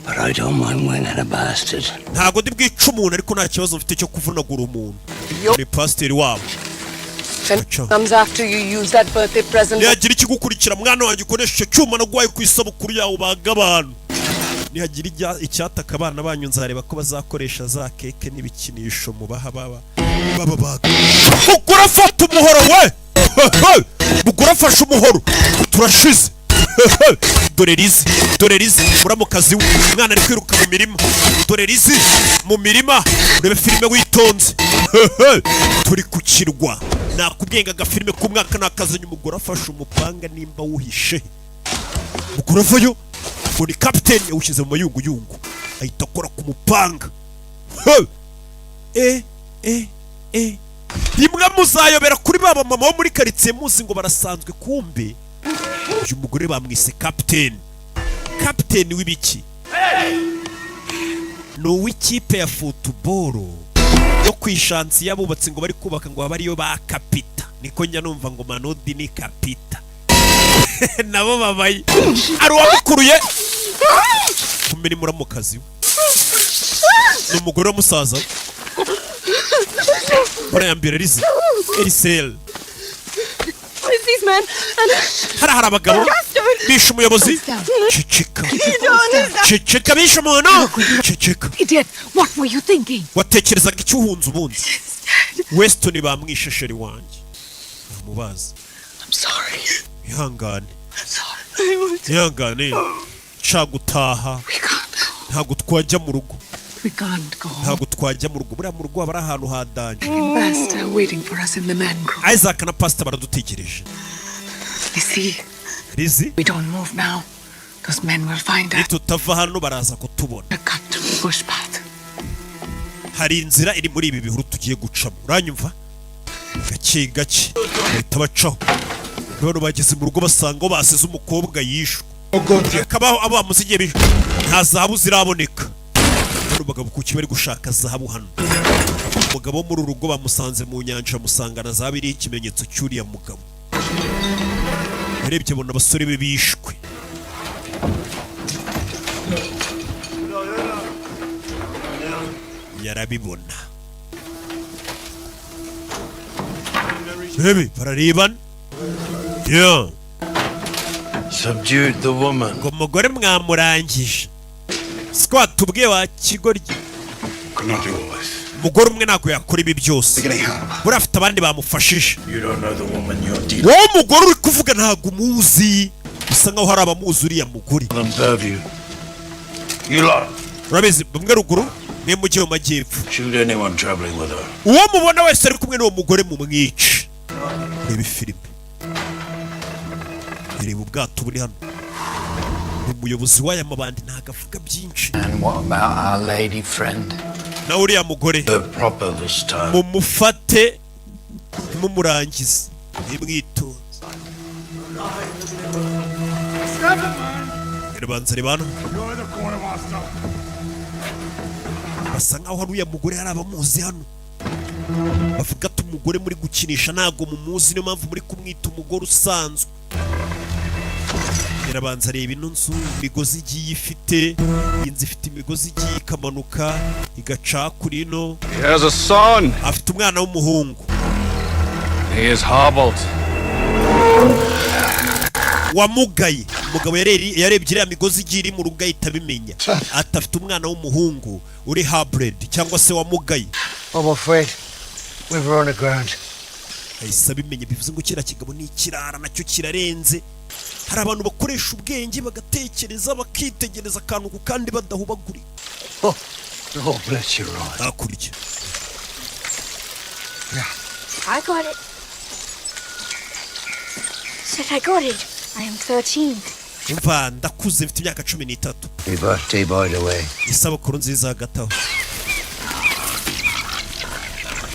But I don't mind winging a bastard. Ntabwo ndi bwice umuntu, ariko nta kibazo mfite cyo kuvunagura umuntu. Ni pasiteri wabo. If anyone comes after you, use that birthday present. Nihagira ikigukurikira, mwana wanjye, ukoresha icyo cyuma naguhaye ku isabukuru yawe ubaga abantu. Nihagira icyataka abana banyu, nzareba ko bazakoresha za keke n'ibikinisho mubaha baba bababaga. Mugore afata umuhoro we. Mugore afashe umuhoro, turashize. Dore Rizi, dore Rizi, muramukazi we. Umwana ari kwiruka mu mirima. Dore Rizi mu mirima. Urebe filime witonze. Turi ku kirwa, nakubwiye ngo agafilime k'umwaka nakazanye. Umugore afashe umupanga, nimba wuhishe. Umugore avayo ngo ni kapiteni, yawushyize mu mayunguyungu, ahita akora ku mupanga. He! E e e, rimwe muzayobera kuri ba mama bo muri karitsiye muzi ngo barasanzwe, kumbe uyu mugore bamwise kapiteni. Kapiteni w'ibiki? Ni uw'ikipe ya football yo ku ishansi y'abubatsi, ngo bari kubaka, ngo baba ariyo ba kapita. Niko njya numva ngo Manodi ni kapita, nabo babaye ari uwamukuruye kumena muramukazi we. Ni umugore wa musaza we. Barayambira Rizi Erisel. Where's these men? And Hari abagabo bishe umuyobozi. Ceceka, ceceka, bishe umuntu, ceceka. Idiot! What were you thinking? Watekerezaga icyo uhunze ubundi? Weston bamwishe, chéri wanjye, ntamubazi. I'm sorry. Ihangane. I'm sorry. Ihangane, nshaka gutaha. We can't go. Ntabwo twajya mu rugo. We can't go. Ntabwo twajya mu rugo, buriya mu rugo haba ari ahantu ha danger. Pastor waiting for us in the mangrove. Isaac na Pastor baradutegereje. You see, Lizi, we don't move now. Those men will find us. Nitutava hano baraza kutubona. A cut through the bush path. Hari inzira iri muri ibi bihuru tugiye gucamo, uranyumva? Gake gake bahita bacaho. None bageze mu rugo basanga aho basize umukobwa yishwe, hakabaho abo bamusigiye bishwe, nta zahabu ziraboneka. Bano bagabo kuki bari gushaka zahabu hano? Umugabo wo muri uru rugo bamusanze mu nyanja, bamusangana zahabu iriho ikimenyetso cy'uriya mugabo. Yarebye abona abasore be bishwe. Yarabibona. Bebe bararebana. Yeah. Subdued the woman. Ngo umugore mwamurangije, siko watubwiye wa kigoryi? Could not do all this. Umugore umwe ntabwo yakora ibi byose, buriya afite abandi bamufashije. You don't know the woman you're dealing Wowe mugore uri kuvuga ntabwo umuzi, bisa nkaho hari abamuzi uriya mugore. with. Purview. You lot. Urabizi, bamwe ruguru, mwe mujye mu majyepfo. Shoot anyone traveling with her. Uwo mubona wese ari kumwe n'uwo mugore mu mwice. Reba filime, reba ubwato buri hano. Ni umuyobozi w'aya mabandi, ntabwo avuga byinshi. And what about our lady friend? Nawe uriya mugore? The proper this time. Mumufate, ntimumurangize, nimwitonze. Ribanza reba hano, basa nkaho hari uriya mugore hari abamuzi hano. Bavuga ati umugore muri gukinisha ntabwo mumuzi, niyo mpamvu muri kumwita umugore usanzwe. Irabanza areba ino nzu, imigozi igiye ifite. Inzu ifite imigozi igiye ikamanuka igaca kuri ino. He has a son. Afite umwana w'umuhungu. He is hobbled. Wamugaye. Umugabo yarebye iriya migozi igiye iri mu rugo, ahita abimenya ati afite umwana w'umuhungu uri hobbled cyangwa se wamugaye. I'm afraid we've run aground. Ahise abimenya, bivuze ngo kiriya kigabo ni ikirara, nacyo kirarenze. Hari abantu bakoresha ubwenge, bagatekereza, bakitegereza akantu ku kandi, badahubagurika. Oh, bless your eyes. Hakurya. I got it. Said I got it. I am 13. Umva, ndakuze, mfite imyaka 13. Happy birthday, by the way. Isabukuru nziza. Hagati aho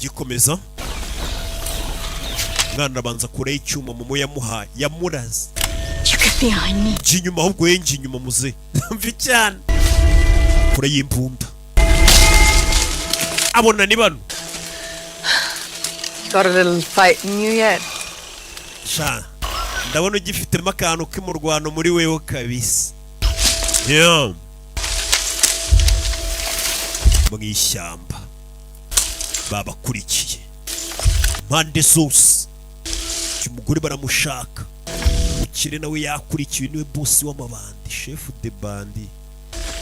gikomeza, umwana arabanza kureho icyuma mumo yamuhaye, yamuraze. You get behind me. Jya inyuma ahubwo, ye, njya inyuma muze mvi cyane kure y'imbunda. Abona ni bano. You got a little fight in you yet? Sha, ndabona ugifitemo akantu k'umurwano muri wewe kabisa. Yeah. Mu ishyamba babakurikiye impande zose. Uyu mugore baramushaka. Umukire nawe yakurikiwe, niwe boss w'amabandi, chef de bandits.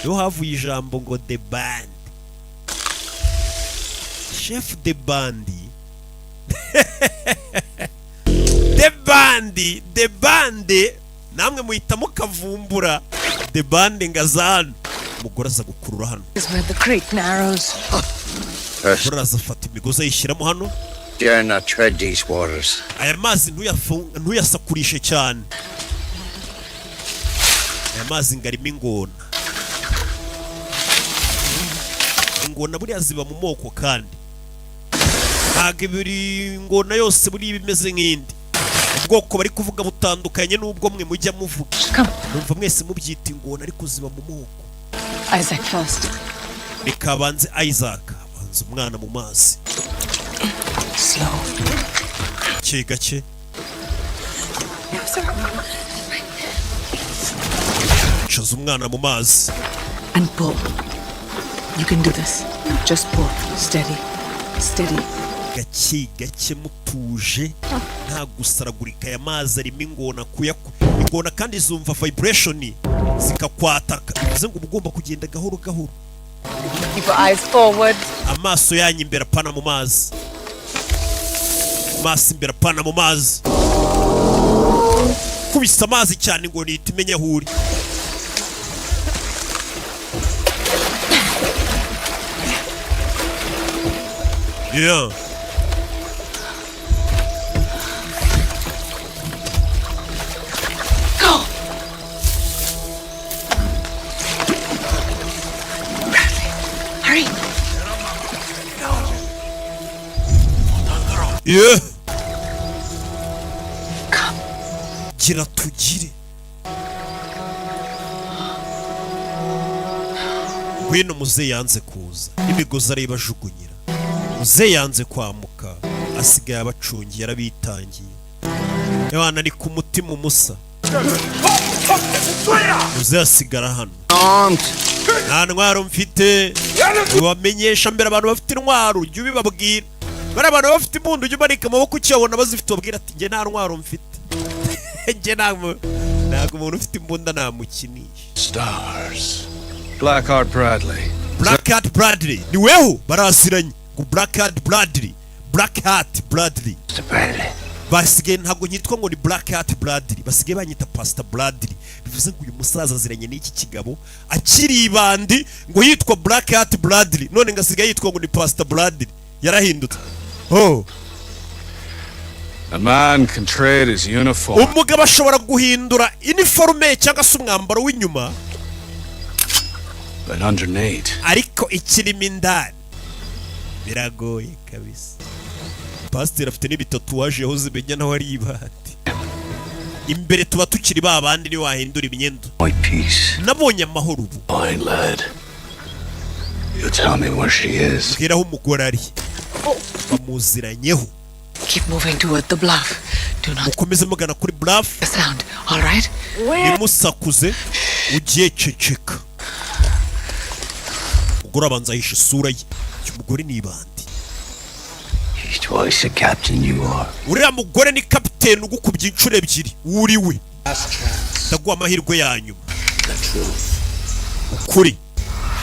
Niho havuye ijambo ngo de bande, chef de bandits, de bandits, de bande. Namwe muhita mukavumbura de bande ngazano. Umugore aza gukurura hano. Is where the creek narrows. Umugore araza afata imigozi ayishyiramo hano. Dare not tread these waters. Aya mazi ntuyasakurishe cyane. Aya mazi ngo arimo ingona. Ingona buriya ziba mu moko, kandi ntabwo buri ngona yose buriya iba imeze nk'indi. Ubwoko bari kuvuga butandukanye n'ubwo mwe mujya muvuga. Numva mwese mubyita ingona, ariko ziba mu moko. Isaac first. Reka abanze Isaac, abanza umwana mu mazi. Slow. Gake gake. Sorry. Caza umwana mu mazi. And pull. You can do this. Just pull. Steady. Steady. Gake gake, mutuje, nta gusaragurika. Aya mazi arimo ingona. Ingona kandi zumva vibration zikakwataka, bivuze ngo uba ugomba kugenda gahoro gahoro. Keep your eyes forward. Amaso yanyu imbere, apana mu mazi. Amaso imbere, apana mu mazi. Kubisa amazi cyane ngo nihita imenye aho uri. Yeah. Go! Bradley, hurry! Yeah. Come. Gira tugire. Ngwino. Muze yanze kuza, imigozi arayibajugunyira. Muze yanze kwamuka, asigaye abacungiye, arabitangiye. Yohana ari ku mutima umusa. Muze asigara hano. Nta ntwaro mfite. Ubamenyesha mbere abantu bafite intwaro, ujye ubibabwira. Bariya abantu bafite imbunda, ujye umanika amaboko ukiyabona bazifite, ubabwira ati: "Njye nta ntwaro mfite." Njye ntabwo umuntu ufite imbunda namukinisha. Stars. Blackheart Bradley. Blackheart Bradley, ni weho baraziranye ngo Blackheart Bradley, Blackheart Bradley. Basigaye ntabwo nyitwa ngo ni Blackheart Bradley, basigaye banyita Pastor Bradley. Bivuze ngo uyu musaza aziranye n'iki kigabo akiri ibandi, ngo yitwa Blackheart Bradley, none ngo asigaye yitwa ngo ni Pastor Bradley, yarahindutse. Oh. A man can trade his uniform, Umugabo ashobora guhindura iniforume cyangwa se umwambaro w'inyuma, but underneath, ariko ikirimo indani biragoye kabisa. Pasiteri afite n'ibitatouage yahoze menya nawe ari ibandi. Imbere tuba tukiri ba bandi, niwahindura imyenda. My peace. Nabonye amahoro ubu. Fine, lad. You tell me where she is. Mbwira aho umugore ari. Bamuziranyeho. Keep moving toward the bluff. Do not Mukomeze mugana kuri bluff. a sound, all right? Ntimusakuze, ugiye ceceka. Umugore abanza ahisha isura ye. Uyu mugore ni ibandi. He's twice the captain you are. Uriya mugore ni kapiteni ugukubye inshuro ebyiri wuriwe. Ndaguha amahirwe ya nyuma. Ukuri.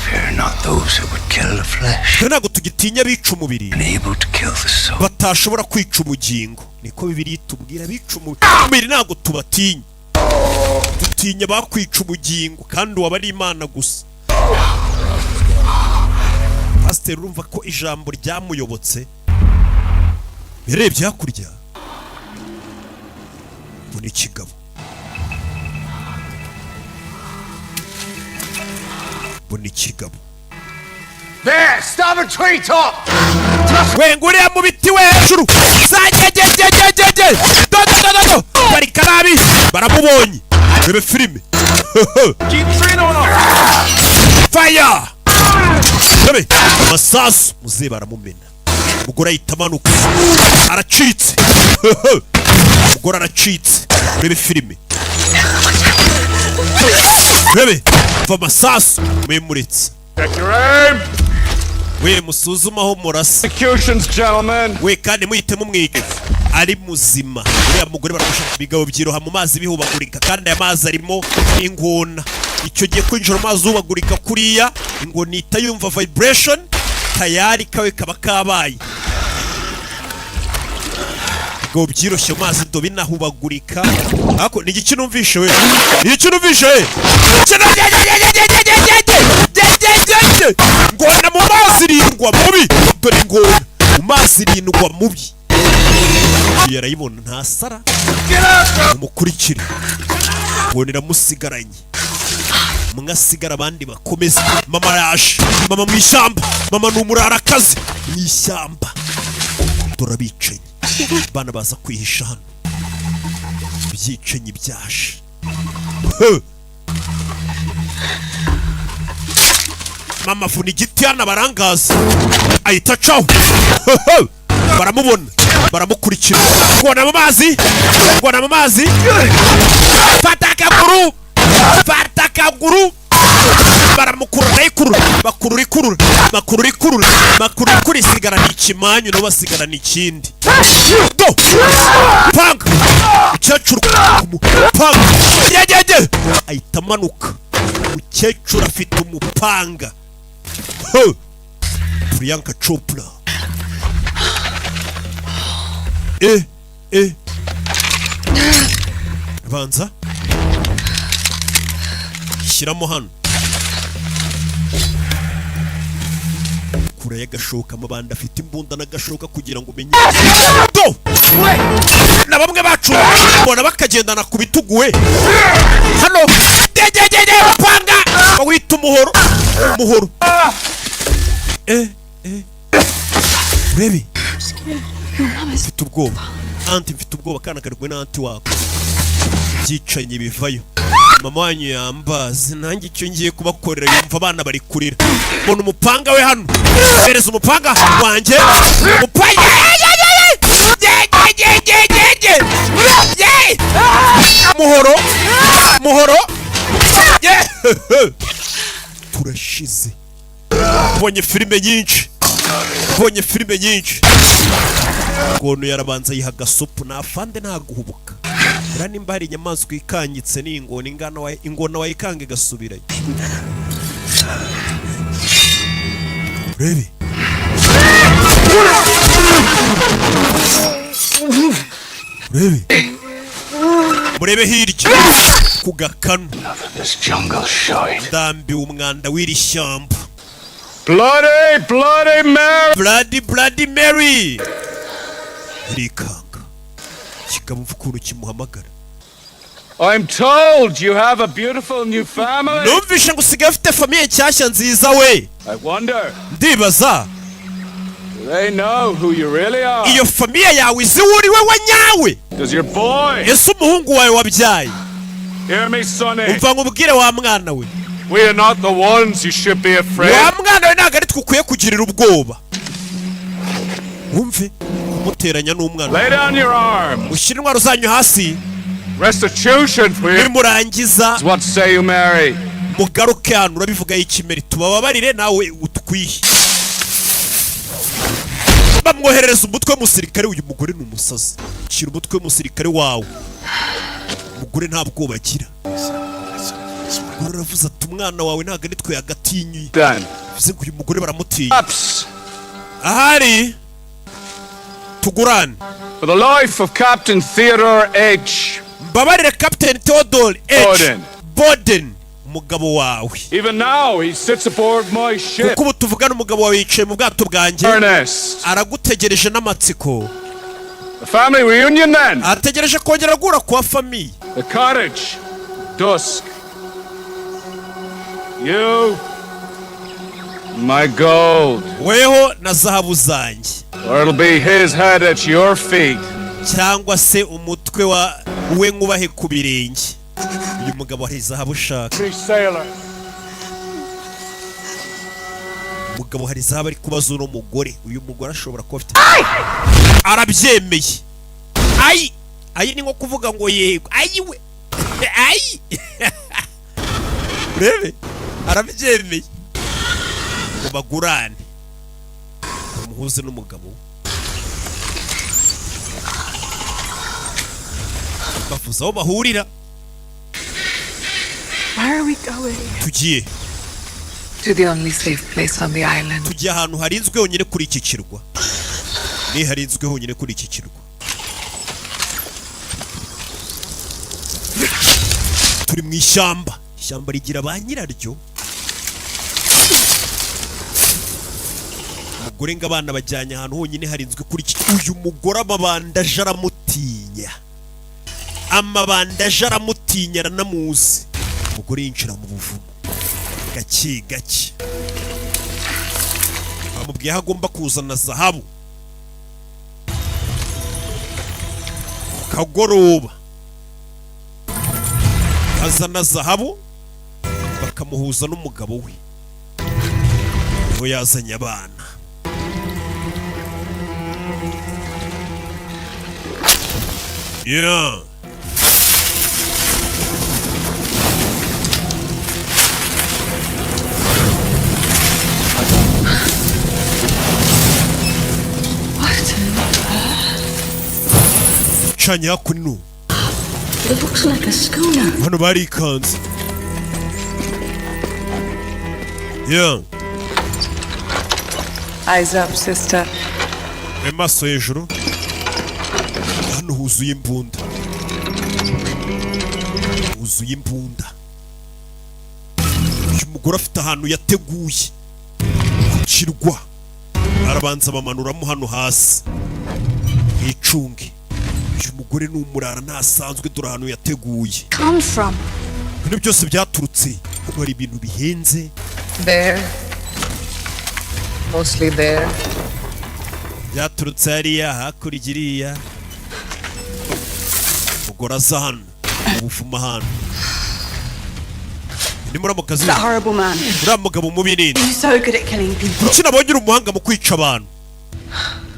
Fear not those who would kill the flesh, Twe ntabwo tugitinya abica umubiri unable to kill the soul. batashobora kwica ubugingo. Niko Bibiliya itubwira. Abica umubiri ntabwo tubatinya, dutinya bakwica ubugingo, kandi uwaba ari Imana gusa. Pasiteri, urumva ko ijambo ryamuyobotse. Yarebye hakurya, mbona ikigabo, mbona ikigabo. There! Stop a treetop! Wenga uriya mu biti we hejuru zagegegegegege do do do do do barika nabi. Baramubonye. Rebe filime. Fire! Rebe amasasu, muzehe baramumena. Umugore ahita amanuka, aracitse. Umugore aracitse. Urebe filime, rebe va amasasu mwemuretse. Check your aim! We, musuzume aho murasa. Executions, gentlemen! We, kandi muhite mumwica ari muzima. Uriya mugore baramushaka. Ibigabo byiroha mu mazi bihubagurika, kandi aya mazi arimo ingona. Icyo gihe kwinjira mu mazi uhubagurika kuriya, ingona ihita yumva vibration, tayari kawe kaba kabaye. Ibigabo byiroshye mu mazi do binahubagurika. Ariko ni igiki numvishe we? Ni igiki numvishe we? Ngona mu mazi irindwa mubi. Dore ingona mu mazi irindwa mubi. Uyu arayibona, ntasara. Umukurikire, ngona iramusigaranye. Umwe asigara, abandi bakomeza. Mama yaje, mama mu ishyamba. Mama ni umurarakazi mu ishyamba. Dore abicanyi, bana baza kwihisha hano. Ibyicanyi byaje. Huh! Mama avuna igiti hano, abarangaza ahita acaho. Baramubona, baramukurikira. Ngona mu mazi, ngona mu mazi. Fata akaguru, fata akaguru. Baramukurura, arayikurura, bakurura, ikurura, bakurura, ikurura, bakurura, ikurura, isigarana ikimanyu, nabo basigarana ikindi. Do panga umukecuru, umupanga yegege, ahita amanuka. Umukecuru afite umupanga. Huh! Priyanka Chopra. Eh eh, banza shyiramo hano kure y'agashoka. Amabanda afite imbunda n'agashoka kugira ngo umenye. Do na bamwe bacu mbona bakagendana ku bitugu we. Hano degegege, bapanga bawita umuhoro, umuhoro. Eh eh, urebe, mfite ubwoba aunty, mfite ubwoba. Kana kari kumwe na aunty wako. Byicanyi bivayo. Mama wanyu yambaze nanjye icyo ngiye kubakorera. Yumva abana bari kurira. Mbona umupanga we hano, hereza umupanga wanjye, umupanga. Muhoro, muhoro. Turashize. Tubonye filime nyinshi, tubonye filime nyinshi. Ukuntu yarabanza yiha agasupu ni afande, ntaguhubuka. Buriya nimba hari inyamaswa ikangitse ni ingona. Ingana ingona wayikanga igasubirayo. Urebe, urebe, murebe hirya ku gakanu. This jungle shite. Ndambiwe umwanda w'iri shyamba. Bloody, Bloody Mary! Bloody Bloody Mary! Irikanga kikaba ukuntu kimuhamagara. I'm told you have a beautiful new family. Numvishe ngo usigaye ufite famille nshyashya nziza we. I wonder, Ndibaza, do they know who you really are? iyo famille yawe izi uwo uri we wa nyawe? Does your boy Ese umuhungu wawe wabyaye? hear me, sonny? Umva nkubwire wa mwana we. We are not the ones you should be afraid. Wa mwana we, ntabwo ari twe ukwiye kugirira ubwoba. Wumve kumuteranya n'umwana. Lay down your arms. Ushyire intwaro zanyu hasi. Restitution for you. Nimurangiza What say you, Mary? mugaruke hano. Urabivuga ikimeri, tubababarire nawe utwihe. Bamwoherereza umutwe w'umusirikare. Uyu mugore ni umusazi. Shyira umutwe w'umusirikare wawe. Umugore nta bwoba agira. Umugore aravuze ati: "Umwana wawe ntabwo ari twe yagatinyuye." Then. Bivuze ngo uyu mugore baramutinya. Ups. Ahari tugurane. For the life of Captain Theodore H. Mbabarire Captain Theodore H. Borden. Borden, umugabo wawe. Even now, he sits aboard my ship. Kuko ubu tuvugana umugabo wawe yicaye mu bwato bwanjye. Ernest. Aragutegereje n'amatsiko. The family reunion then. Ategereje kongera guhura kwa famille. The cottage. Dusk. You. My gold. Weho na zahabu zanjye. Or it'll be his head at your feet. Cyangwa se umutwe wa we nkubahe ku birenge. Uyu mugabo hari zahabu ushaka. Free sailor. Umugabo hari zaba ari kubaza uno mugore. Uyu mugore ashobora kuba afite, arabyemeye. Ayi ayi, ni nko kuvuga ngo yego. Ayi we, ayi, urebe, arabyemeye ngo bagurane, bamuhuze n'umugabo we. Bavuze aho bahurira. Where are we going? Tugiye To the only safe place on the island. Tugiye ahantu harinzwe honyine kuri iki kirwa. Ni harinzwe honyine kuri iki kirwa. Turi mu ishyamba, ishyamba rigira ba nyiraryo. Umugore ngo abana bajyanye ahantu honyine harinzwe kuri iki. Uyu mugore amabanda aje aramutinya, amabanda aje aramutinya, aranamuzi. Umugore yinjira mu buvumo gake gake. Bamubwiye aho agomba kuzana zahabu ku kagoroba, azana zahabu, bakamuhuza n'umugabo we. Niho yazanye abana. Yeah. What? Canye hakuno. It looks like a schooner. Hano barikanze. Yeah. Eyes up, sister. Amaso hejuru. Hano huzuye imbunda, huzuye imbunda. Uyu mugore afite ahantu yateguye ku kirwa, arabanza bamanuramo hano hasi hicunge. Uyu mugore ni umurara, ntasanzwe. Dore ahantu yateguye. Come from? Ibintu byose byaturutse hano. Hari ibintu bihenze. There. Mostly there. Byaturutse hariya hakurya iriya. Mugore aza hano mu buvumo, ahantu ni muri kazi. That horrible man. Uriya mugabo mubi ninde? He's so good at killing people. Kuki nabonye uri umuhanga mu kwica abantu,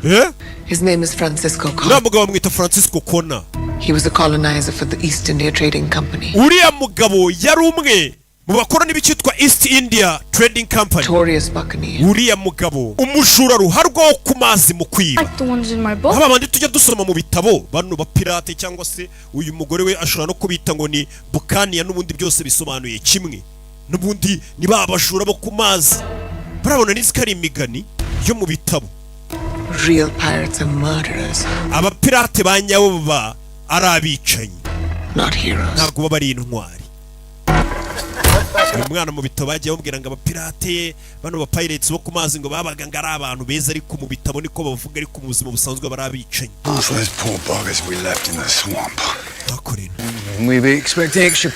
eh? His name is Francisco Uriya Connor. mugabo bamwita Francisco Connor. He was a colonizer for the East India Trading Company. Uriya mugabo yari umwe mu bakoroni b'icyitwa East India Trading Company. Notorious buccaneer. Uriya mugabo umujura ruharwa wo ku mazi mu kwiba. Like the ones in my book. Aba bandi tujya dusoma mu bitabo, bano bapirate, cyangwa se uyu mugore we ashobora no kubita ngo ni buccaneer, n'ubundi byose bisobanuye kimwe, n'ubundi ni ba bajura bo ku mazi. Barabona nzi ko ari imigani yo mu bitabo. Real pirates are murderers, Abapirate ba nyabo baba ari abicanyi, not heroes. ntabwo baba ari intwari. Uyu mwana mu bitabo bagiye bamubwira ngo abapirate, bano ba pirates bo ku mazi, ngo babaga ngo ari abantu beza, ariko mu bitabo niko bavuga, ariko mu buzima busanzwe baba ari abicanyi. Half those poor buggers we left in the swamp. Bakorera We be expecting extra